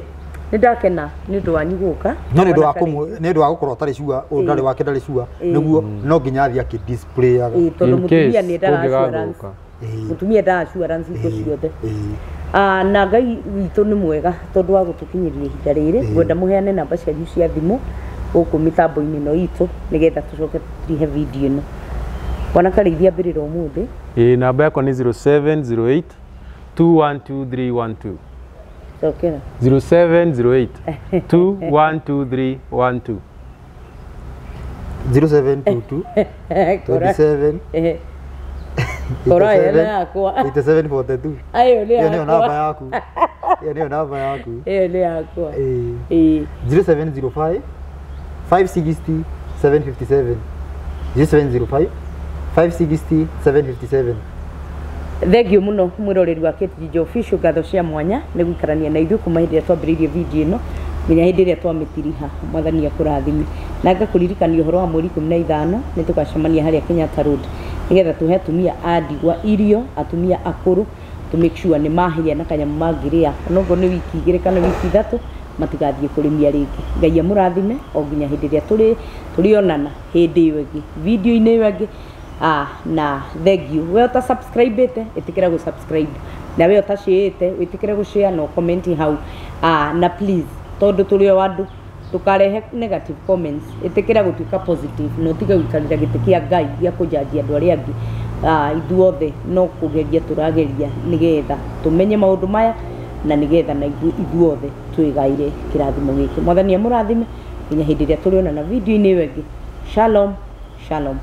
nĩ ndakena nĩ ũndũ wanyu gũka. No nĩ ũndũ wa nĩ ũndũ wa gũkorwo atarĩ sure, ũyũ ndarĩ wake ndarĩ sure, nĩguo no nginya athiĩ akĩ display-aga. Ĩĩ, tondũ In mũtumia case nĩ endaga assurance. kũngĩgathũka. Mũtumia endaga assurance hingo ciothe. Na Ngai witũ nĩ mwega tondũ wa gũtũkinyĩria ihinda rĩrĩ. Ngwenda mũheane namba cianyu cia thimũ gũkũ mĩtambo-inĩ ĩno itũ nĩgetha tũcoke tũtirihe video ĩno. Bwana Karĩithia ambĩrĩra ũmũthĩ. Ĩĩ, namba yakwa nĩ 0708 212312. Cokera. 0708 212312. 0722 27 Kora ĩyo nĩ yakwa. 8742. Ayo nĩ Ĩyo nĩyo namba yakwa. yaku. Ĩyo nĩyo namba yaku. Ĩyo nĩ yakwa. Ĩĩ. Ĩĩ. 0705 560 757. 0705 560 757. Thengio muno mwiroreri wa Kate Ginger Official, ngatho cia mwanya nĩ gũikarania na ithuĩ kuma hĩndĩ ĩrĩa twambĩrĩirie video ĩno nginya hĩndĩ ĩrĩa twamĩtiriha. Mwathani akũrathime, na ngakũririkania ũhoro wa mweri 15 nĩ tũgacemania harĩa Kenyatta Road nĩgetha tũhe atumia a ndigwa irio, atumia akũrũ, to make sure nĩ mahĩa na kanyamũ mangĩrĩa onokorwo nĩ wiki 2 kana wiki 3, matigathiĩ kũrĩmia rĩngĩ. Ngai amũrathime o nginya hĩndĩ ĩrĩa tũrĩonana hĩndĩ ĩyo ĩngĩ video-inĩ ĩyo ĩngĩ. Na thank you we ũta subscribe-ĩte, ĩtĩkĩra gũ subscribe, na we ũtacĩĩte, wĩtĩkĩre gũ share na comment hau. Na please, tondũ tũrĩ o andũ, ndũkarehe negative comments, ĩtĩkĩra gũtuĩka positive na ũtige gũikarĩra gĩtĩ kĩa Ngai gĩa kũjanjia andũ arĩa angĩ. Ithuothe no kũgeria tũrageria nĩgetha tũmenye maũndũ maya na nĩgetha na ithuothe twĩgaire kĩrathimo gĩkĩ. Mwathani amũrathime nginya hĩndĩ ĩrĩa tũrĩonana video-inĩ ĩyo ĩngĩ. Shalom, shalom.